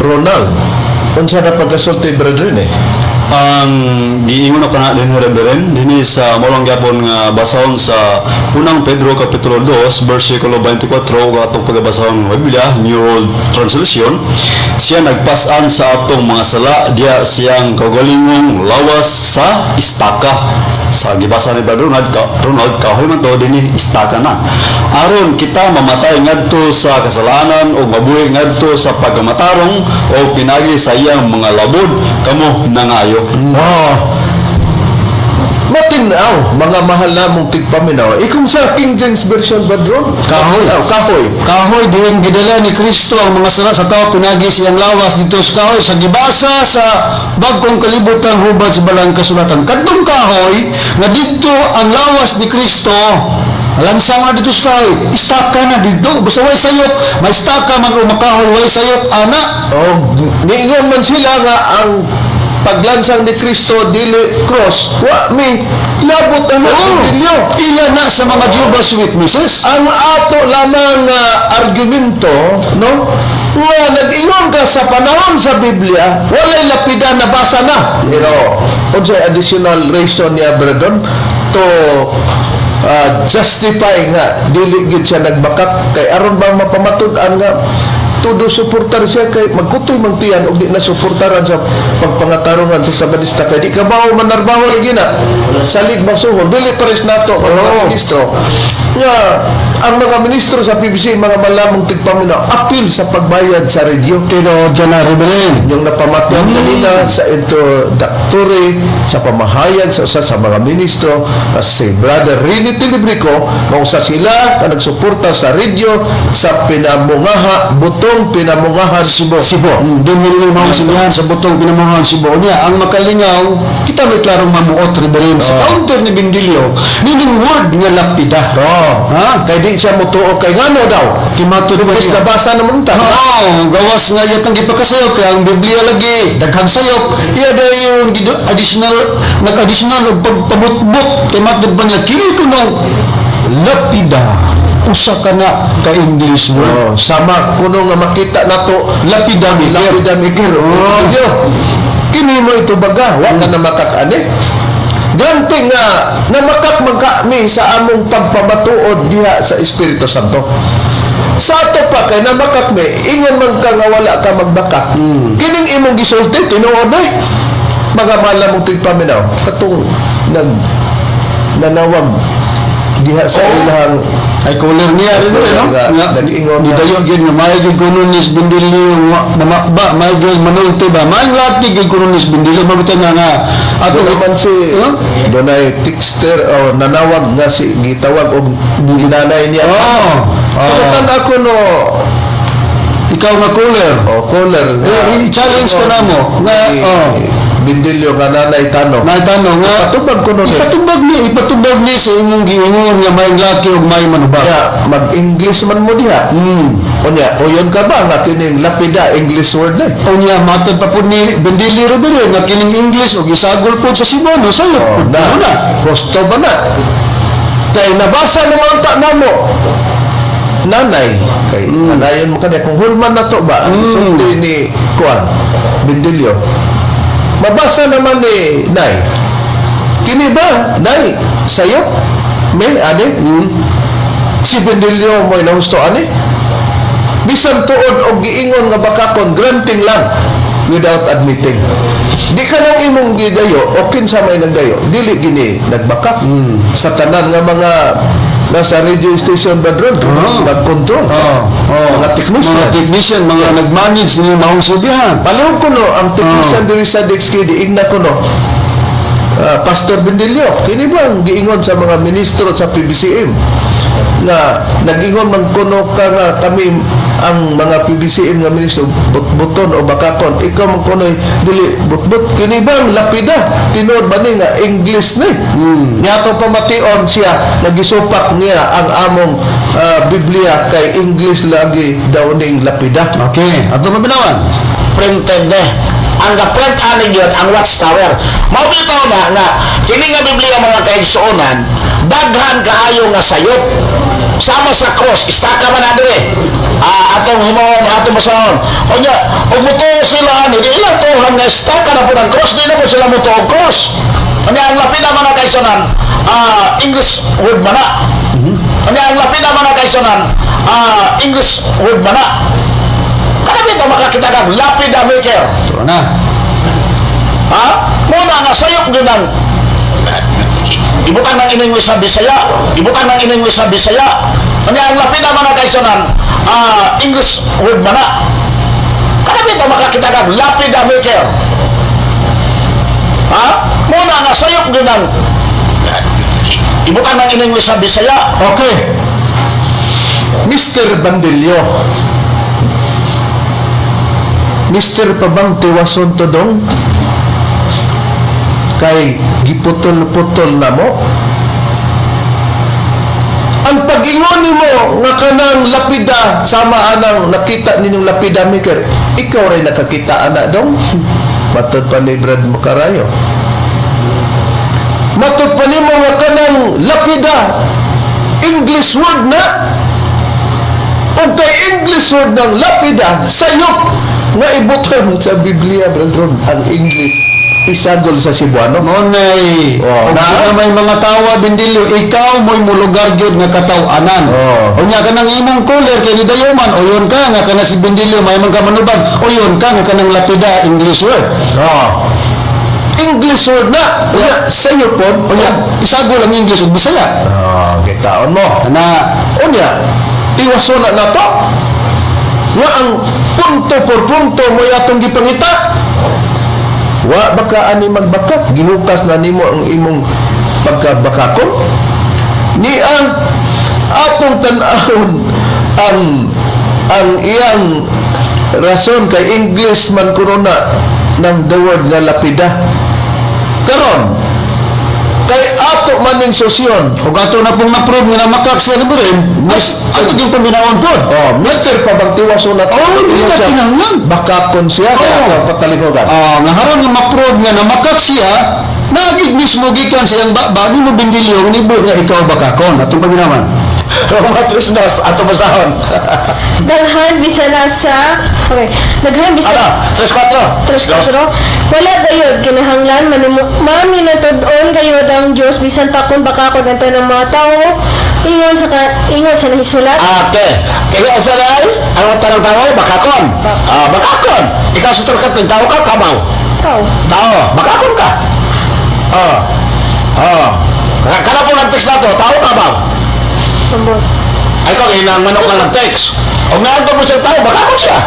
Ronald, unsa na pagkasulti, Brad Rene? Ang giingon ako na din, Reverend, dinhi sa molong gyapon nga basahon sa unang Pedro kapitulo 2 bersikulo 24 ug atong pagabasahon nga Biblia, New World Translation, siya nagpas-an sa atong mga sala diya siyang kaugalingong lawas sa istaka. Sa gibasa ni Brother Ronald, Ronald kahoy man to, dinhi istaka na, aron kita mamatay ngadto sa kasalanan ug mabuhi ngadto sa pagkamatarong, o pinagi sa iyang mga labod kamo nangayo. Oh. Matinaw, mga mahal namong tigpaminaw. Eh kung sa King James Version ba, Ron? Kahoy. Matinaw, kahoy. Kahoy diin gidala ni Kristo ang mga sala sa tao pinagi siyang lawas dito sa kahoy sa gibasa sa bag-ong kalibutan hubad sa balang kasulatan. Kadtong kahoy nga didto ang lawas ni Kristo. Lansang na dito sa kahoy, istaka na dito. Basta way sayop, may istaka man o makahoy, way sayop, ana. Oh, niingon man sila nga ang paglansang ni Kristo dili cross, wa mi labot ang Oh, Bindilyo. ila na sa mga Jehovah's Witnesses. Ang ato lamang nga argumento, no? Nga nag-ingon ka sa panahon sa Biblia, walay lapida nabasa na. Pero unsay additional reason niya, Brethren, to justify nga dili gyud siya nagbakak kay aron ba mapamatud-an nga todo suportar siya kay magkutoy mang tiyan og di na suportaran sa pagpangatarungan sa Sabadista kay di ka ba manarbaho lagi na salig masuhol dili pares nato ang mga ministro nga ang mga ministro sa PBC, mga malamong tigpaminaw, apil sa pagbayad sa radio. Tinuod ka na, Rebelin. Yung napamatyan kanina sa introductory, sa pamahayag sa usa sa mga ministro, na si Brother Rini Tilibrico, mausa sila na nagsuporta sa radio sa pinamungaha, butong pinamungahan Cebu. Cebu. Doon mo rin mga simbahan sa butong pinamuhan Cebu. Niya, ang makalingaw, kita may klarong mamuot, Rebelin. Sa counter ni Bindilio, meaning word nga lapida. Oh, Ha? kay di siya mutuo kay ngano daw. Timato ba Mas niya? nabasa naman ta. Oo, gawas nga yatang gipakasayop kay ang Biblia lagi daghang sayop. Iya dahil yung additional nag-additional og pagpabutbot kay matod ba niya kini kuno lapida usa ka na ka English word. Oh, sama kuno nga makita nato Lapida maker. Lapida maker. Oh. Kini mo ito baga, wa ka na makakani. Ganti nga namakak man kami sa among pagpamatuod diha sa Espiritu Santo. Sa ato pa kay namakak mi, ingon man ka nga wala ka magbakak. Kining imong gisulti tinuod eh. Mga malamong tigpaminaw katong nag nanawag diha sa ilang Ay cooler niya rin no? Nga, Nga, nag-ingon na. Nidayo gyud nga may gyud kuno ni Bindilio mama ba may gyud manulti ba may lati gyud kuno ni Bindilio mabutan nga nga ato Doon naman si Huh? Dunay texter o nanawag nga si gitawag og ginanay niya. Oh. Oh. Ako no Ikaw nga cooler. O caller. Eh, i-challenge ko na mo. Nga, oh. Bindilyo nga nanay tanong. Naitanong nga Ipatubag ko nun eh. Ipatubag ni sa imong giingon nga may laki ug may manubag. Kaya mag-English man mo diha. Unya, uyon ka ba nga kining lapida English word na eh. Unya matod pa pud ni Bendili Rivera nga kining English ug isagol pud sa Cebuano sayo. Oh, na. na. Gusto ba na? Kay nabasa naman ta namo. Nanay, kay nanayon mo kanya kung hulman na to ba, ang sulti ni Kuan Bindilyo. Mabasa naman ni Nay. Kini ba, Nay, sayo? May ane? Si Bindilyo mo nahusto ani? Bisan tuod og giingon nga bakakon granting lang without admitting. Di ka nang imong gidayo o kinsa may nagdayo, dili gini nagbakak sa tanan nga mga nasa radio station ba dron, nagkontrol. Oh, Mga technician. Mga technician, mga nag-manage ni maong subihan. Palihog ko no, ang technician diri sa DXKD, igna ko no, Pastor Bendilio, kini ba ang giingon sa mga ministro sa PBCM nga nag-ingon man kuno ka nga kami ang mga PBCM nga ministro butbuton o bakakon ikaw man kunoy dili butbut kini ba ang lapida tinuod ba ni nga English ni niya ato pamation siya nagisupak niya ang among Biblia kay English lagi daw ning lapida. Okay, ato mabinawan. Printed eh. Ang ga-print ani gyud ang Watchtower. Mao bitaw na nga kini nga Biblia, mga kaigsuonan, daghan kaayo nga sayop. Sama sa cross, istaka man na dire. Atong himuon, atong basahon. Unya, ug mutuo sila ani, di ilang tuhan nga istaka na po ng cross, di na po sila mutuo og cross. Unya, ang lapida, mga kaigsuonan, English word man na. Unya, ang lapida, mga kaigsuonan, English word man na. Kanami ito makakita kang lapida maker. Ito na. Ha? Muna nga sayop gyud ang ibutang ng English sa Bisaya, ibutang ng English sa Bisaya. Unya, ang lapida, mga kaigsuonan, English word man na. Kanami ito makakita kang lapida maker. Ha? Muna nga sayop gyud ang ibutang ng English sa Bisaya. Okay. Mr. Bandilyo. Mr. Pabang tiwason to dong? Kay giputol-putol na mo. Ang pag-ingon nimo nga kanang lapida, sama anang nakita ninyong lapida maker, ikaw rin nakakita ana dong. Matod pa ni Brad Makarayo. Matod pa nimo nga kanang lapida, English word na. Ug kay English word ng lapida, sayop nga ibutang sa Biblia, Brad Ron, ang English isagol sa Cebuano. Monay. Oh, Ug na? sa may mga tawa, Bindilyo, ikaw mo'y mulugar gyud nga kataw-anan. Oh. Unya kanang imong caller kay nidayuman, uyon ka nga kana si Bindilyo may man ka manuban, uyon ka nga kanang lapida, English word. Oh. English word na. Unya, sayo pod. Unya isagol ang English ug Bisaya. Oh, kitaon mo. Na Unya, tiwaso na nato. Nga ang punto por punto mo'y atong gipangita. Wa baka ani magbakak, gihukas na nimo ang imong pagkabakakon. Ni ang atong tan-awon ang iyang rason kay English man kuno na ng the word nga lapida. Karon kay ato man ning sosyon. Ug ato na pong na-prove nga namakak siya ni Buren, mas ato yung paminawon pod. Oh, Mr. Pabangtiwaso na. Oh, hindi na kinahanglan. Bakakon siya kaya Oh. oh. patalikogan. Ah, nga haron nga ma-prove nga namakak siya, na gyud mismo gikan sa iyang baba ni mo, Bindilyo, ni bo nga ikaw bakakon atong paminawan. Roma 3:2, ato basahon. Daghan bisan asa. Okay. Daghan bisan Ano? 3:4. 3:4. Wala gayod kinahanglan maminatud-on gayod ang Dios bisan pa kung bakakon ang tanang mga tawo ingon sa nahisulat. Okay. Kaya sa ay, ang tanang tao, bakakon. Ah, bakakon. Ikaw sa Kathleen, tao ka, kamaw? Tao. Tao, bakakon ka. Oh. Oh. Kana po ng text na to, tao ka ba? Ambot. Ay ko, inang manok lang ng text. O nga mo siya tao, bakakon siya.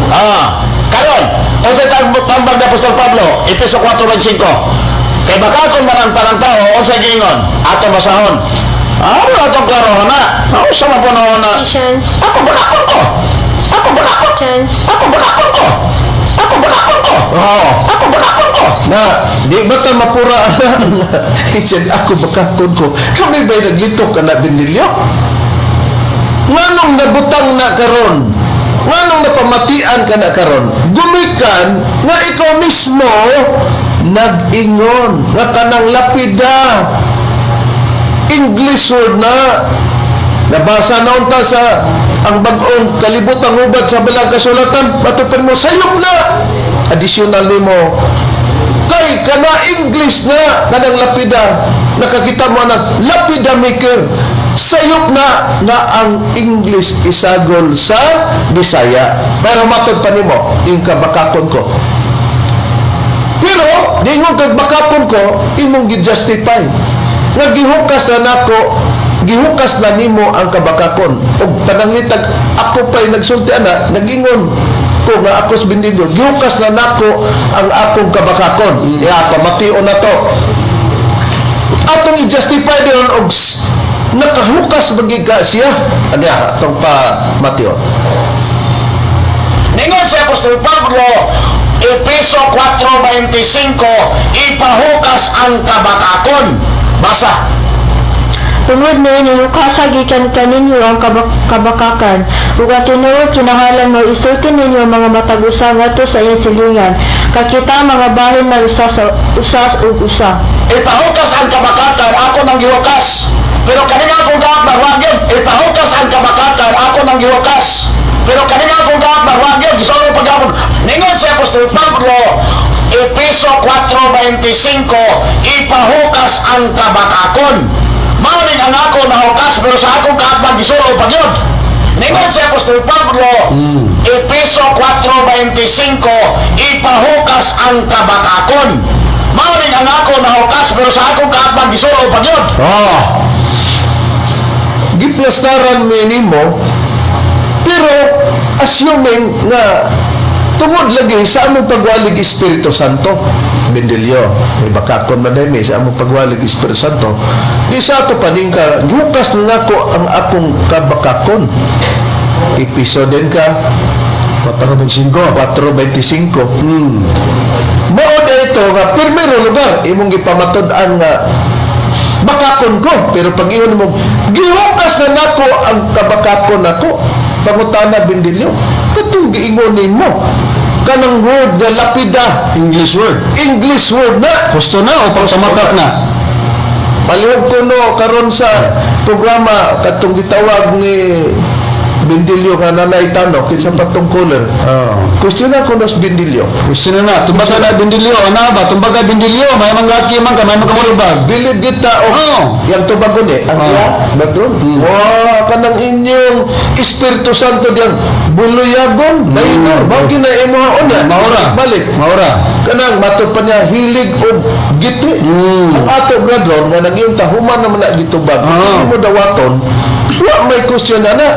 Ah, karon, unsay tambag ni Apostol Pablo, Efeso 4:25. Kay bakakon man ang tanang tao, unsay giingon? Ato basahon. Ah, wala atong klaro na. Ah, usa man po na na. Ephesians. Ako bakakon ko. Ako bakakon. Chance. Ako bakakon ko. Ako bakakon ko. Oh. Ako bakakon ko. Na, di ba ta mapura. He said, "Ako bakakon ko." Kami ba'y naglitok ka na, Bindilyo? Nganong nabutang na karon? Nganong napamatian ka na karon? Gumikan nga ikaw mismo nag-ingon nga kanang lapida English word na. Nabasa na unta sa ang bag-ong kalibutang hubad sa balang kasulatan, matupad mo, sayop na additional nimo kay kana English na kanang lapida. Nakakita mo ang lapida maker, sayop na nga ang English isagol sa Bisaya, pero matod pa nimo yung kabakakon ko. Pero ningon kag bakakon ko, imong gi-justify nga gihukas na nako, gihukas na nimo ang kabakakon ug panangitag ako pa'y nagsulti ana, nagingon ko nga ako sa Bindilyo, gihukas na nako ang akong kabakakon. Ya pamation na to, atong i-justify diyon og nakahukas magig ka siya anya atong pamation. Ningon si Apostol Pablo, Efeso 4:25, ipahukas ang kabakakon. Basa. Tungod niini hukasa gikan kaninyo ang kabakakan ug ang tinuod kinahanglan mo isulti ninyo ang mga matag usa ngadto sa iyang silingan kakita mga bahin na usa sa usa ug usa. Ipahukas ang kabakakan, ako nang gihukas. Pero kanina akong gaak wagin, ipahukas ang kabakakan, ako nang gihukas. Pero kanina akong gaak wagin, gisolo paghapon. Ningon si Apostol Pablo, Efeso 4:25, ipahukas ang kabakakon. Mao ning ang ako nahukas, pero sa akong kaatbang gisolo pagyud. Ningon si Apostol Pablo, Efeso 4:25, ipahukas ang kabakakon. Mao ning ang ako nahukas, pero sa akong kaatbang gisolo pagyud. Oh. Giplastaran mi nimo, pero assuming nga tungod lagi sa among pagwalig Espiritu Santo, Bendilyo, may bakakon man mi sa among pagwalig Espiritu Santo, di sa ato paning ka gihukas na nako ang akong kabakakon. Episode din ka. 4:25. 4:25. Mao na ito nga primero lugar imong gipamatud-an nga Bakakon ko, pero pag ingon mo, gihukas na nako ang kabakakon nako. Pangutana, Bindilyo, katong giingon nimo kanang word nga lapida, English word. English word na. Gusto na o pagsamakak na? Palihog ko no karon sa programa katong gitawag ni Bindilyo nga nanay tano kinsa patong caller. Oh. Question ako nos Bindilyo. Gusto na na. Tumbaga na Bindilyo. Ano ba? Tumbaga Bindilyo. May mga laki man ka, may mga kamulubag. Bilib kita o Oh. yang tubagon eh ang Oh. iya bedroom. Wow, kanang inyong Espiritu Santo diyang buluyagon mm. Mao gina imo una. Maura. Balik. Maura. Kanang matod pa niya hilig og giti. Ang ato brethren nga naging tahuman naman na gitubag. Ah. Hindi mo dawaton. Wa may question na na.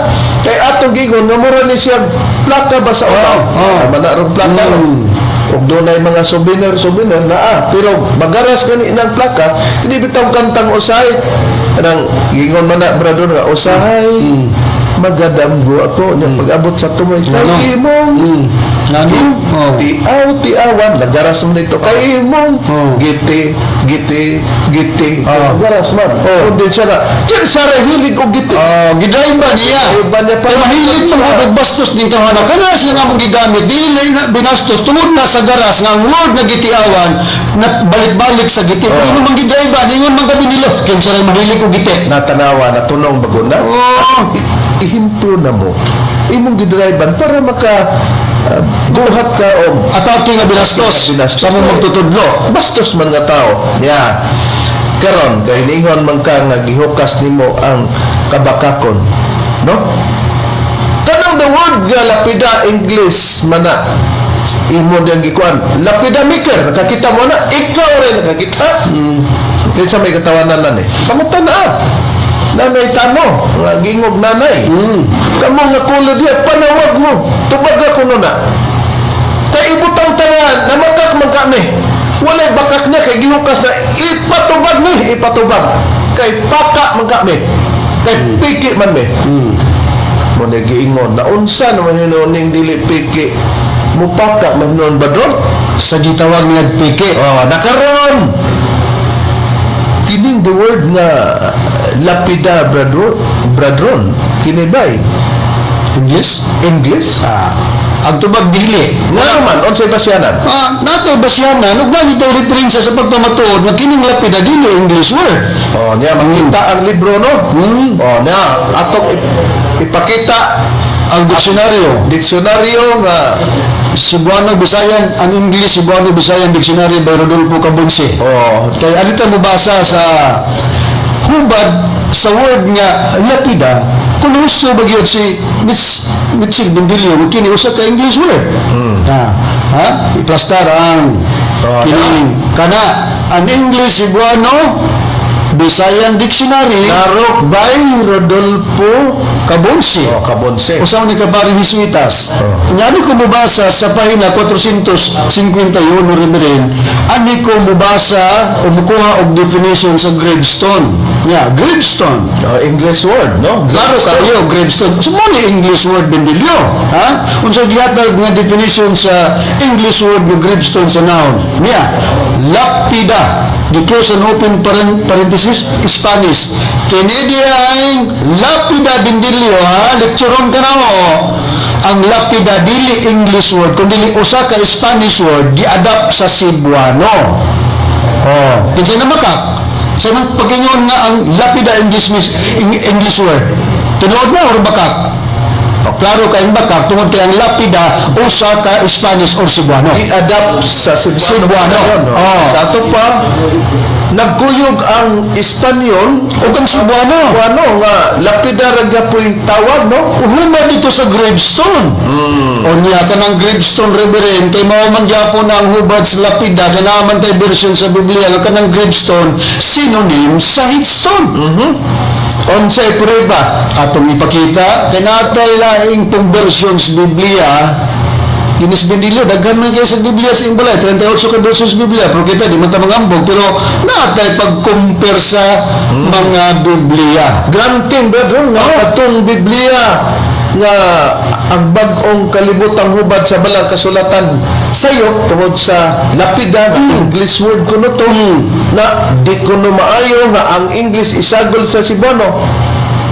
Kay atong gigon nga mura ni siya plaka ba sa unaw? Oh. Tama na rong plaka. Ug dunay mga souvenir souvenir na ah. Pero magaras gani ng plaka, hindi bitaw kantang usahay. Kanang giingon man na brother nga usahay. Magadamgo ako nya pag-abot sa tumoy kay Ano? imong Nano? Oh. Tiaw, tiawan, nagaras man dito. Kay imong, Oh. giti, giti, giti. Oh. Nagaras man. Oh. Kundi siya na, kinsa ra hilig og giti. Oh, gidrive ba niya? Iba niya pa. Kay mahilig man og bastos ning tawhana. Kana siya nga mong gigamit dili na binastos tungod na sa garas nga ang word na gitiawan na balik-balik sa giti. Oh. Imo man gidrive ba ningon man gabi nila kinsa ra mahilig og giti. Natanawa, natunong bago na. Oh. Ihimpro na mo. Imong gidrive para maka buhat ka og Atake nga binastos, Binastos. sa mong magtutudlo. Bastos man nga tao. Ya. Karon kay niingon man ka nga gihukas nimo ang kabakakon. No? Kanang the word nga lapida English mana imo diyang gikuan lapida maker nakakita mo na ikaw rin nakakita. Kinsa may katawanan na ni pangutan na ah. Nanay tano nga gingog nanay kamo nga kulo diya panawag mo tubag ako no na kay ibutang tanan namakak man kami walay bakak niya kay gihukas na ipatubag mi ipatubag kay paka man kami kay piki man mi mo na giingon na unsa naman hinuon ning dili piki mupaka man noon ba doon? Sa gitawag nga piki. Oh, nakaron kining the word nga lapida brethren brethren kini bay English? English. Ah, ang tubag dili. Nga man unsay basyanan? Ah, nato basyanan ug lagi tay referensya sa pagpamatuod nga kining lapida dili English word. Oh, niya makita ang libro no. Oh, niya atong ipakita Ang diksyonaryo diksyonaryo nga Cebuano Bisayan, ang English Cebuano Bisayan Dictionary by Rodolfo Cabonce. Oh, Kay alita mo basa sa hubad sa word nga lapida kung husto ba gyud si Miss Mitchell Bendilio kini usa ka English word. Ha, ha? Iplastar ang Oh, kining kana ang English Cebuano Bisayan Dictionary Narok by Rodolfo Cabonce. Oh, Cabonce. Usaw ni Kapari Hisuitas. Oh. Nga ko mubasa sa pahina 451 Reverend, ani ko mubasa o mukuha og definition sa gravestone. Yeah, gravestone. Oh, English word, no? Klaro kayo, gravestone. So, mo ni English word Bendilio. Ha? Unsa gihatag nga definition sa English word nga gravestone sa noun? Niya, lapida. The close and open parenthesis, Spanish. Kini ang lapida Bendilio, ha? Lectureon ka na mo. Ang lapida dili English word, kundi usa ka Spanish word gi-adapt sa Cebuano. Oh, kinsa na makak? Sa nang pag-ingon nga ang lapida English English word. Tinuod na or bakak? O, klaro kay bakak tungod kay ang lapida usa ka Spanish or Cebuano. I-adapt sa Cebuano. Cebuano. No? Oh. Sa ato pa, nagkuyog ang Espanyol O kang Cebuano. Cebuano nga lapida ra gyapoy tawag, no? Huma dito sa gravestone. O niya ka ng gravestone, Reverend, kay mao man gyapon na ang hubad sa lapida, kay naa man tay version sa Biblia nga kanang gravestone synonym sa headstone. Unsay prueba? Atong ipakita kay natay laing pong version sa Biblia. Ginis Bendilio, daghan man kayo sa Biblia sa imbalay, 38 ka version sa Biblia, pero kita di man ta mangambog, pero natay pag-compare sa mga Biblia. Granting, brethren, nga katong Biblia nga ang Bag-ong Kalibutang Hubad sa Balaang Kasulatan sayop tungod sa lapida nga English word kuno to, na di kuno maayo nga ang English isagol sa Cebuano.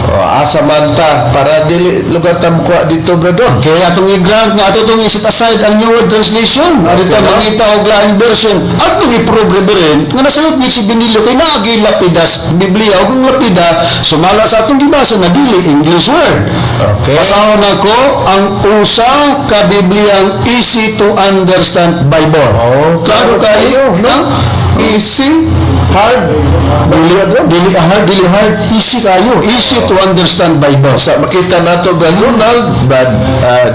O, asa man ta para dili lugar ta mukuha dito, brother? Kaya atong i-grant nga ato itong i-set aside ang New World Translation. Okay, Okay, no? mangita og laing version. Atong i-prove, Reverend, nga nasayop ni si Benilio kay naagi lapidas Biblia ug ang lapida sumala sa atong gibasa na dili English word. Basahon nako ang usa ka Bibliang easy to understand Bible. Oh, klaro kayo, no? Easy, hard? Dili, dili hard, dili hard, easy kayo. Easy to understand Bible. Sa makita nato, Brad Ronald, Brad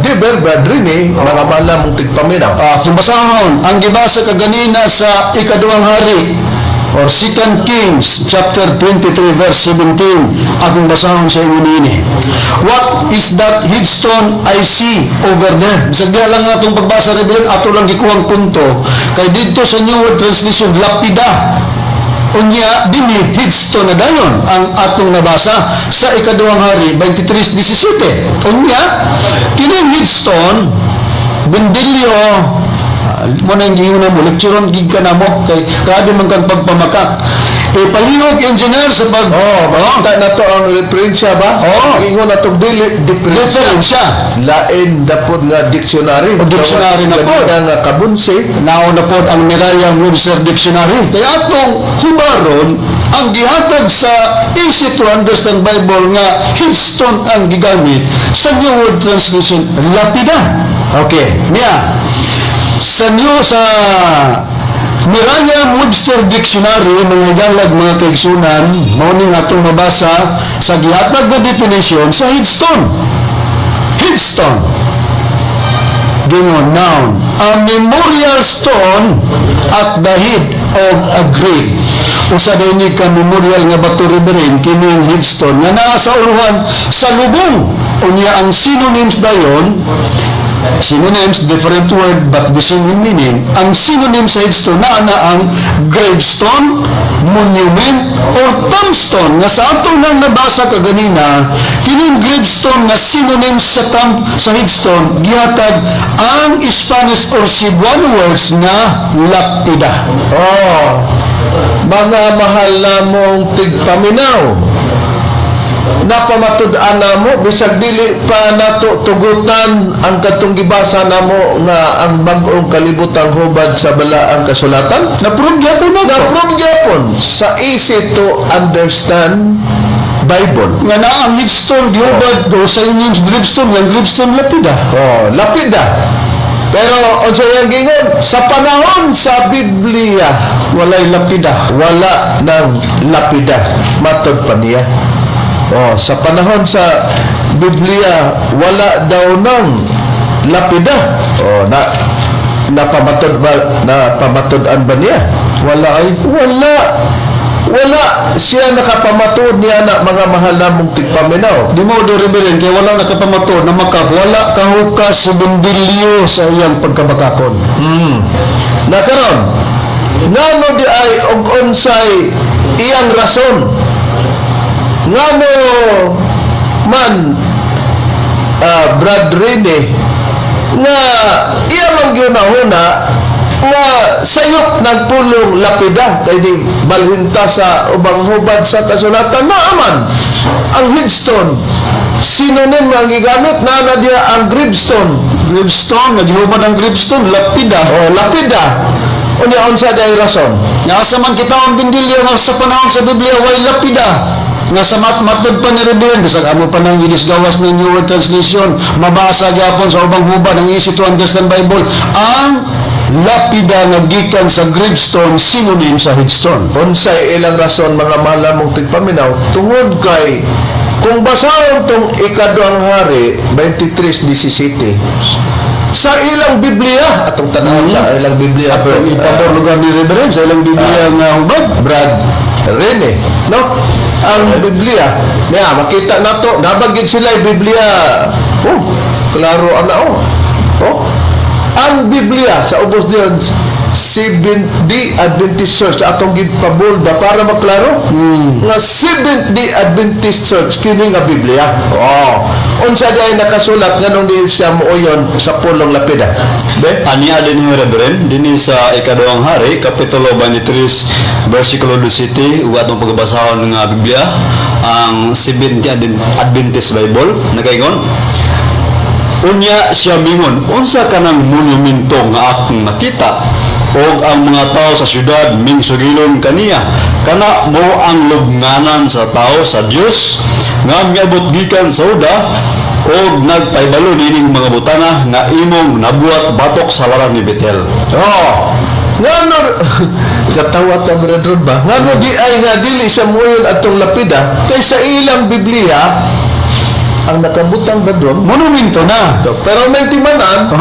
Diber, Brad Rene, mga malamong tigpaminaw. Ah, kung basahon, ang gibasa kaganina sa Ikaduhang Hari or Second Kings chapter 23 verse 17, akong basahon sa inyo niini. "What is that headstone I see over there?" Bisag diha lang atong pagbasa, Reverend, ato lang gikuhang punto kay didto sa New World Translation lapida, unya dinhi headstone na dayon ang atong nabasa sa Ikaduhang Hari 23:17. Unya kining headstone, Bundilyo, mo na yung giingnan mo, lectureon gid ka namo kay kado man kang pagpamakak eh, palihog engineer sa pag Oh, makita na to ang referensya ba? Oo. Ingon na itong dili diferensya. Referensya. Lain dapod nga dictionary. O, dictionary na pod. Ganina nga kabunsi. Nauna pod ang Merriam-Webster Dictionary. Kaya atong hubaron ang gihatag sa Easy to Understand Bible nga headstone ang gigamit, sa New World Translation lapida. Okay, niya. Sa Merriam-Webster Dictionary, mga galag, mga kaigsunan, mao ning atong mabasa sa gihatag nga definition sa headstone. Headstone. Dungo, noun, a memorial stone at the head of a grave. Usa din ni ka memorial nga bato, Reverend, kini headstone nga naa sa uluhan sa lubong. Unya ang synonyms dayon, synonyms, different word but the same in meaning. Ang synonym sa headstone naa na ang gravestone, monument, or tombstone. Nga sa atong nang nabasa kaganina, kining gravestone nga synonym sa tomb, sa headstone, gihatag ang Spanish or Cebuano words nga lapida. Oh, mga mahal namong tigpaminaw, napamatud-an namo bisag dili pa nato tugutan ang katong gibasa namo nga ang Bag-ong Kalibutang Hubad sa Balaang Kasulatan. Na-prove gyapon na. Na-prove gyapon sa Easy to Understand Bible nga na ang headstone gihubad do sa inyong gravestone, nga gravestone lapida. Oh, lapida. Pero unsa yang gingon sa panahon sa Biblia, walay lapida. Wala ng lapida matod pa niya. Oh, sa panahon sa Biblia wala daw ng lapida. Oh, na napamatod ba, napamatod-an ba niya? Wala ay. Wala, wala siya nakapamatod niya na, mga mahal namong tigpaminaw. Di mo do, Reverend, kay wala nakapamato na makak, wala kahukas si Bundilyo sa iyang pagkabakakon. Na karon, ngano di ay og unsay iyang rason ngano man, Brad Rene, nga iya man gyunahuna nga sayop ng pulong lapida kay di balhinta sa ubang hubad sa kasulatan, naaman ang headstone synonym ang gigamit na na diya ang gravestone? Gravestone, naghihubad ang gravestone, lapida. Oh, lapida. Unya unsa day rason? Nga asa man kita ang Bindilyo nga sa panahon sa Biblia way lapida? Nga sa matod pa ni Reverend, bisag amo pa nang gawas ng New World Translation, mabasa gyapon sa ubang hubad ang Easy to Understand Bible, ang lapida nga gikan sa gravestone synonym sa headstone. Unsay ilang rason, mga mahal namong tigpaminaw? Tungod kay kung basahon tong Ikaduhang Hari 23:17 sa ilang Biblia, atong tanawon sa ilang Biblia. Atong ipabor lugar ni Reverend sa ilang Biblia nga hubad. Brad Rene, no? Ang Biblia niya, makita nato nabagid sila yung Biblia. Oh, klaro ana, oh. Oh, ang Biblia sa ubos diyon. Seventh Day Adventist Church atong gipabol ba para maklaro nga Seventh Day Adventist Church kini nga Biblia. Oh. Unsa diay nakasulat, nganong di siya muuyon sa pulong lapida? Be? Ania din ni Reverend, dinhi sa Ikaduhang Hari, Kapitulo 23, versikulo 17, ug atong pagbasahon nga Biblia, ang Seventh Adventist Bible, nagaingon, "Unya siya mingon, 'Unsa kanang monumento nga akong nakita? Og ang mga tao sa syudad mingsugilon kaniya. Kana mao ang lubnganan sa tao sa Dios nga miabot gikan sa Juda og nagpahibalo nining mga butanga nga imong nabuhat batok sa halaran ni Betel.'" Oh. Ngano katawa ta, Brother, ba? Ngano di ay nga dili siya muyon atong lapida kay sa ilang Biblia ang nakabutang ba doon? Monumento na. Pero may timanan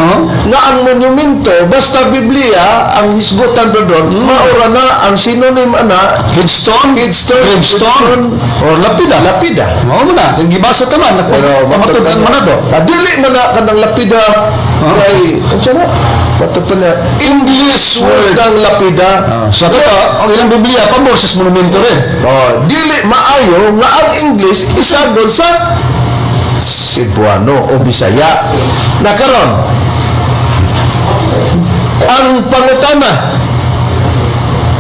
nga ang monumento, basta Biblia ang hisgutan ba doon, maura na ang synonym ana. Headstone? Headstone. Headstone. Or lapida. Lapida. Mao man na. Yung gibasa ta man. Pero matud-an man na to. Ah, dili man na kanang lapida kay unsa na? Matud pa na English word ang lapida. Ah, sa to, ang ilang Biblia pabor sa monumento rin. Oh, dili maayo nga ang English isagol sa Cebuano o Bisaya. Na karon, ang pangutana,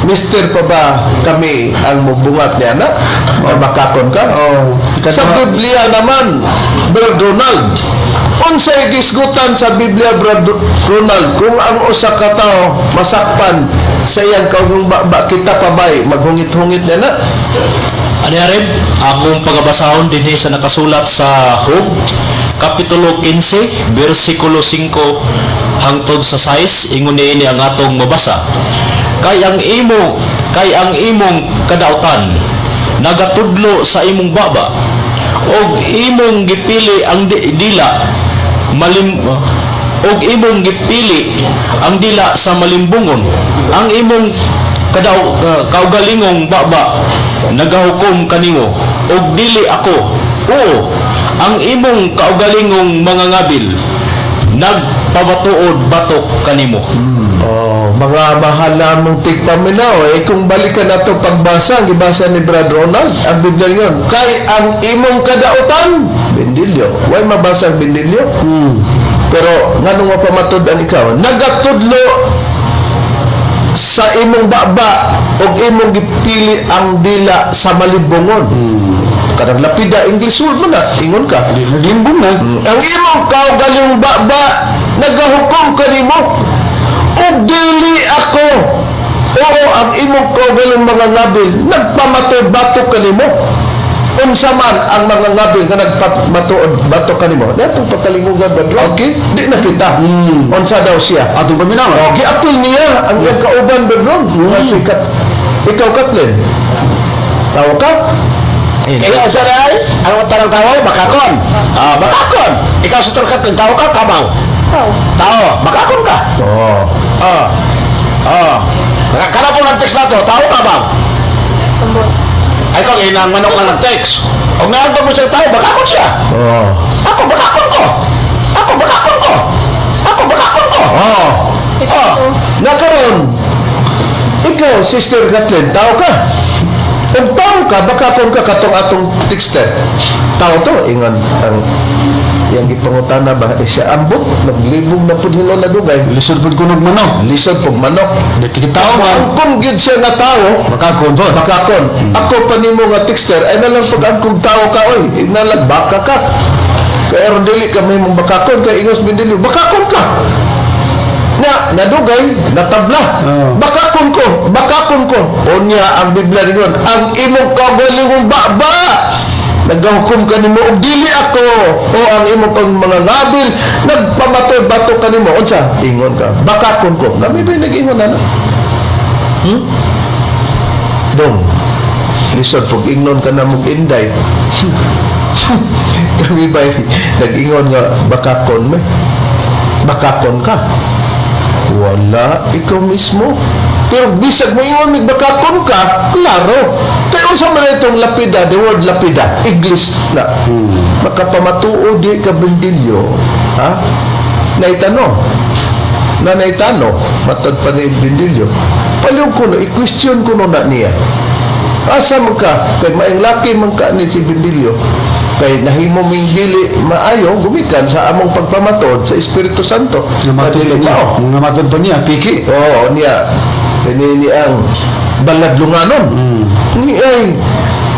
Mister pa ba kami ang mubungat niya na? O makakon ka? Oh. Sa Biblia naman, Brother Donald, unsay gisgutan sa Biblia, Brother Ronald, kung ang usa ka tawo masakpan sa iyang kaugong baba, kita pa ba'y maghungit-hungit niya na? Ano rin, akong pagabasahon dinhi sa nakasulat sa Job, Kapitulo 15, versikulo 5 hangtod sa 6, ingon niini ang atong mabasa. Kay ang imong kadautan nagatudlo sa imong baba og imong gipili ang dila malim og imong gipili ang dila sa malimbungon. Ang imong kaugalingong baba nagahukom kanimo og dili ako. Oo, ang imong kaugalingong mga ngabil nagpabatuod batok kanimo. Oh, mga mahal namong tigpaminaw, eh kung balikan nato pagbasa, ang gibasa ni Brad Ronald, ang Biblia yun, kay ang imong kadautan, bendilyo. Way mabasa ang bendilyo? Pero nganong mapamatud-an ikaw? Nagatudlo sa imong baba og imong gipili ang dila sa malibongon. Kanang lapida, English word man na, ingon ka. Naglimbong na. Ang imong kaugalingong baba nagahukom kanimo ug dili ako. Oo, ang imong kaugalingong mga ngabil nagpamatuod batok kanimo. Unsa man ang mga ngabil nga nagpamatuod batok kanimo? Atong pagkalingugan ba? Okay, di na kita. Unsa daw siya? Atong paminaw. Oh, giapil niya ang iyang kauban ba ron? Nga si Kat, ikaw, Kathleen. Tawo ka? Kaya sa ay, ang tarang tao, bakakon. Ah, bakakon. Ikaw sa tarkat ng tao ka, kamaw. Tao. Tao, bakakon ka. Oh. Ah. Ah. Kana po ng text na to, tao ka ba? Ambot. Ay kung inang manok lang ng text. O ngayon pa mo siya tao, bakakon siya. Oh. Ako, bakakon ko. Ako, bakakon ko. Ako, bakakon ko. Oh. Ito. Oh. Nakaroon, ikaw, Sister Kathleen, tao ka. Kung tao ka, baka kung ka katong atong texter. Tao to, ingon ang yang gipangutana ba, eh, siya ambot, naglibog na pud hilo na dugay. Lisod pud kunog manok. Lisod pug manok. Di kay tao man. Angkon gyud siya nga tao, Makakon po. makakon. Ako pa nimo nga texter, ay nalang pag angkong tao ka, oy, ignalag, baka ka. Kaya aron dili ka may mong bakakon, kay ingos bindilyo, bakakon ka. Na, nadugay, natabla. Bakakon ko, bakakon ko. Unya ang Biblia ningon, ang imong kaugalingong baba nagahukom kanimo og dili ako. O ang imong pang mga ngabil nagpamato bato kanimo. Unsa ingon ka? Bakakon ko. Kami ba nag-ingon ana? Dong, lisod pag ingnon ka na mong inday. Kami ba nag-ingon nga bakakon me? Bakakon ka? Wala, ikaw mismo. Pero bisag mo ingon mig bakakon ka, klaro. Kaya unsa man itong lapida, the word lapida, English na. Makapamatuo di ka bendilyo, ha? Naitano. Nanay Tano, matod pa ni Bindilyo. Palihog ko no, i-question ko no na niya. Asa man ka, kay maing laki man ka ni si Bindilyo, kay nahimo ming dili maayo gumikan sa among pagpamatod sa Espiritu Santo. Nga matod Dili pa niya. mao. Nga matod pa niya, piki. Oo, niya. Kini ni ang baladlunganon. Ni ay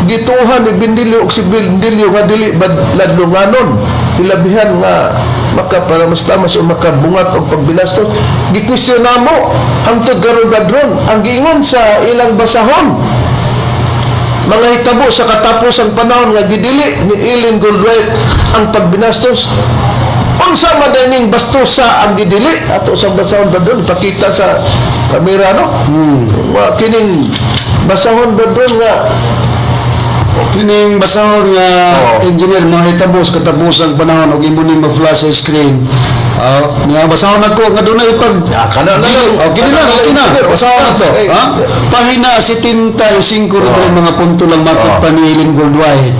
gituhan ni Bindilyo og si Bindilyo nga dili baladlunganon. Hilabihan nga makaparamas-tamas o makabungat og pagbinastos. Gikwestiyon namo hangtod karon badron ang giingon sa ilang basahon mga hitabo sa katapos ang panahon nga gidili ni Ellen Goldwhite ang pagbinastos. Unsa man day ning bastosa ang gidili ato sa basahon ba doon pakita sa kamera, no? Nga kining basahon ba doon nga Kining basahon nga engineer, mga hitabo sa katapusang panahon ug imo ning ma-flash sa screen. Ah, nga basahon nako nga dunay pag Ah, kana na Dili, lang. oh, kini na, Kana na kini na. lang. Basahon na to. Eh, Ha? Pahina 75 ra mga punto lang matod pa ni Ellen Goldwhite.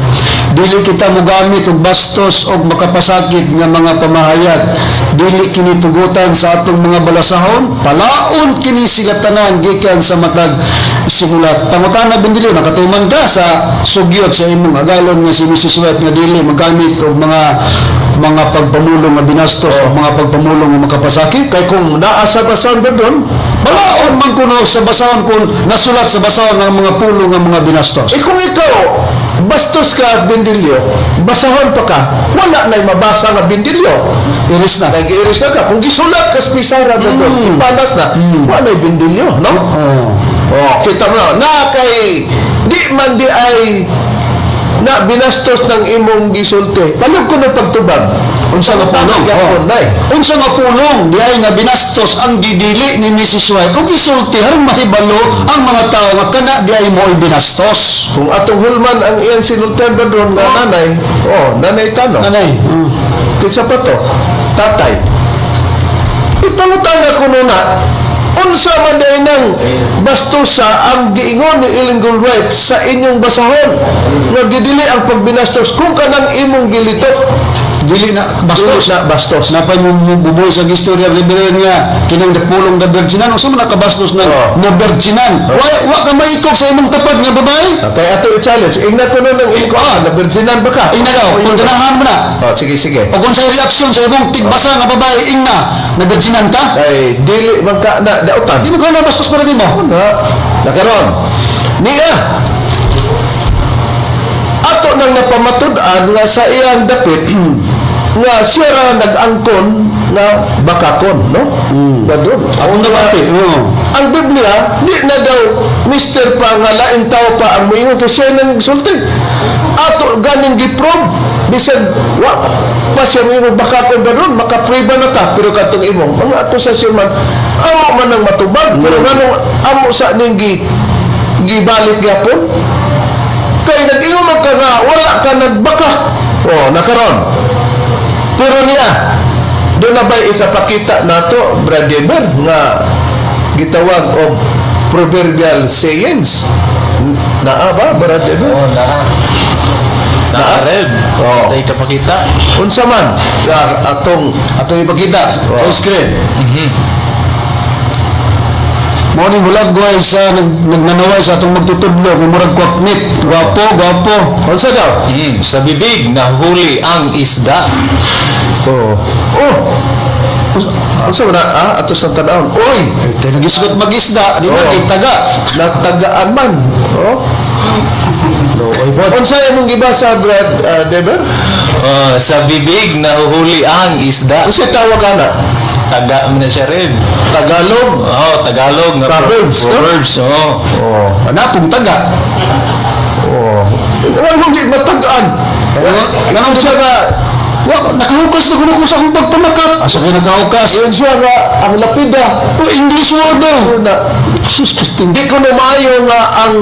Dili kita mogamit og bastos og makapasakit nga mga pamahayag. Dili kini tugutan sa atong mga balasahon. Palaon kini sila tanan gikan sa matag simulat. Pangutana, Bindilyo, nakatuman ka sa sugyot sa imong agalon nga si Mrs. White nga dili magamit og mga pagpamulong nga binastos o mga pagpamulong nga makapasakit? Kay kung naa sa basahon ba doon, Balaon man kuno sa basahon kung nasulat sa basahon ang mga pulong nga mga binastos. Eh kung ikaw bastos ka, Bindilyo, basahon pa ka, wala na'y mabasa nga Bindilyo. Iris na. Nag-iris na ka. Kung gisulat ka sa pisara ba doon, ipanas na, wala na'y Bindilyo, no? Oh. Oh, kita mo na kay di man di ay na binastos ng imong gisulti. Palihog ko ng pagtubag. Unsa nga pulong? Gyapon Oh. na eh. Unsa nga pulong di ay nga binastos ang gidili ni Mrs. White? Kung isulti haron mahibalo ang mga tao nga kana di ay mo'y binastos. Kung atong hulman ang iyang sinultian ba doon nga nanay, oh, Nanay Tano. Nanay. Kinsa pa to? Tatay. Ipangutana ko na, unsa man day nang bastosa ang giingon ni Ellen Goldwhite sa inyong basahon nga gidili ang pagbinastos kung kanang imong gilitok Dili na bastos bastos. na bastos? Napay mo bubuhay sa istorya libre nga kinang pulong na virginan, unsa man nakabastos na na virginan? Wa ka maikog sa imong tapad nga babae. Kay ato i-challenge, ingna ko nun ng iko, ah, na virginan ba ka? Ingna daw, kung ganahan mo na. Oh, sige, sige. O kung sa reaksyon sa imong tigbasa nga babae, ingna, na virginan ka? Kay dili man ka na dautan. Di mo ka na bastos para nimo. Na, nakaron. Niya, ato nang napamatud-an nga sa iyang dapit nga siya ra nag-angkon nga bakakon, no? Mm. Badon. Atong dapit. Oo. Ang Biblia, di na daw mister pa nga laing tao pa ang moingon kay siya nang sulti. Ato ganing giprobe bisag wa pa siya moingon bakakon ba doon, makapriba na ka, pero katong imong mga akusasyon man amo man ang matubag, pero nganong amo sa ning gibalik gyapon kay nag-ingon man ka nga wala ka nagbaka. Oh, nakaron. Pero niya, doon na ba'y ikapakita nato, Brad Eber, nga gitawag og proverbial sayings? Naa ba, Brad Eber? Oh, naa. Naa, Reb. Oo. Tayo kapakita. Unsa man atong Atong ipakita sa screen. Mao ning hulagway sa nagnanaway sa atong magtutudlo, nga murag kwaknit, gwapo, gwapo. Unsa daw? Sa bibig nahuli ang isda. Oh. Oh. Unsa man na ato sa tan-awon? Oy, Eh, tayo nagisgot magisda, di na Oo. kay taga. Natagaan man. Oh. No, oy pod. Unsa imong gibasa, Brad Deber? Oh, sa bibig nahuhuli ang isda. Unsa tawag ana? Taga man na siya, Reb. Tagalog. Oh, Tagalog nga Proverbs, no? Proverbs, oh. Oh. Anapong taga. Oh. Ano di matagaan? Nganong siya nga Wa nakahukas na kuno ko sa akong pagpamakat. Asa kay nakahukas? Yun siya nga ang lapida. Oh, English word oh. Na, Jesus Christ. di ko na maayo nga ang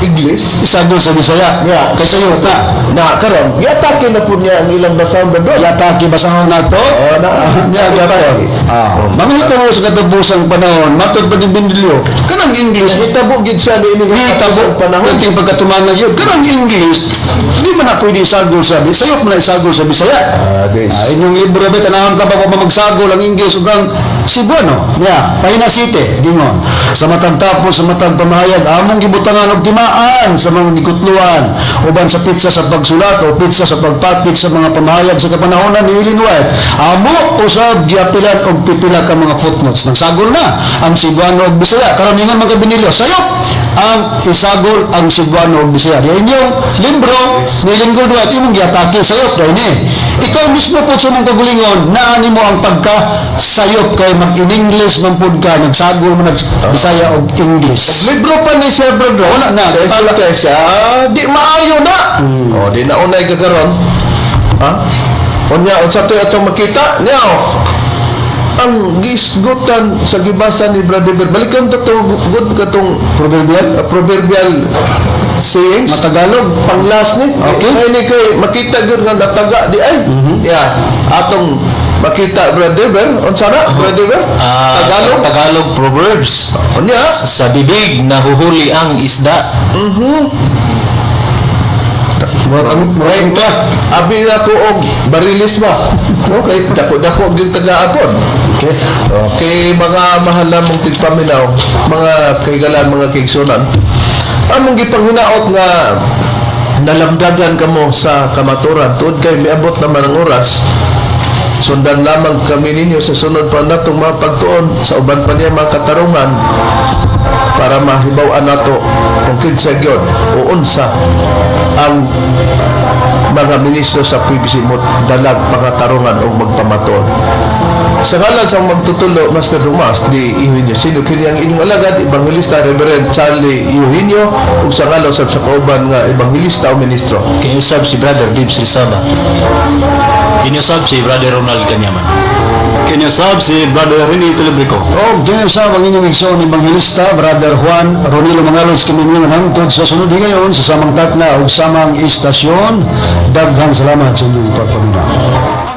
English. Isagol sa Bisaya. Yeah. Kay sayo ka. Na karon, giatake na po niya ang ilang basahon ba doon. Yatake basahon nato. Oh, na. Nya gapon. Ah, mga sa katapusang panahon, matod pa ni Bindilyo. Kanang English, Hitabo gid siya ni ini hitabo panahon. Kanang pagkatumanag yun. Kanang English, di man na pwede isagol sa sayop man na isagol sa Bisaya. Ah, guys. Ah, inyong libro ba tanawon ka ba pa magsagol ang English ug ang Cebuano. Ya, pahina 7, gingon. Sa matag tapos sa matag pamahayag among gibutangan og timaan sa mga gikutluan uban sa petsa sa pagsulat o petsa sa pagpatik sa mga pamahayag sa kapanahonan ni Ellen White. Amo usab giapilan og pipila ka mga footnotes. Nagsagol na ang Cebuano ug Bisaya. Karon ingon mga Benilio, sayop ang isagol ang Cebuano ug Bisaya. Di inyong libro ni Ellen White imong giatake sayop dahil ni. Ikaw mismo po sa mong kagulingon, naa nimo ang pagka sayop kay mag-in English man pud ka, nagsagol mo nag Bisaya og English. Libro pa ni Sir Brad. Wala na. Sa Iglesia, di maayo na. O, di na unay ka karon. Ha? Unya, unsa to'y atong makita? Niya, ang gisgutan sa gibasa ni Brother David. Balikan to to good katong Proverbial? Proverbial sayings. Matagalog. Pang-last ni. Okay. Kay ni kay makita gyud nga nataga di ay. Yeah. Atong makita, Brother David. Unsa na, Brother David? Ah, Tagalog. Tagalog Proverbs. Unya. Sa bibig nahuhuli ang isda. Right ba? Abi na ko og barilis ba? Okay, dako-dako gyud tagaapon. Okay. Okay, mga mahal namong tigpaminaw, mga kahigalan, mga kaigsunan. Among gipanghinaot nga nalamdagan kamo sa kamaturan tuod kay miabot naman ang oras. Sundan lamang kami ninyo sa sunod pa natong mga pagtuon sa uban pa niya mga katarungan para mahibaw-an nato kung kinsa gyud o unsa ang mga ministro sa PBC mo dalag pakatarungan o magpamatuod. Sa ngalan sa magtutulo, Master Tomas di Eugenio Sino, kini ang inyong alagad, Evangelista Reverend Charlie Eugenio, ug sa ngalan sa kauban nga evangelista o ministro. Kiniusab si Brother Dibs Rizaba. Kiniusab si Brother Ronald Kanyaman. Kiniusab si Brother Rene Telebrico. Og dinhi sa ang inyong igsoon ebanghelista, Brother Juan Ronilo Mangalos, kami ninyo hangtod sa sunod higayon sa samang takna ug samang istasyon. Daghang salamat sa inyong pagpaminaw.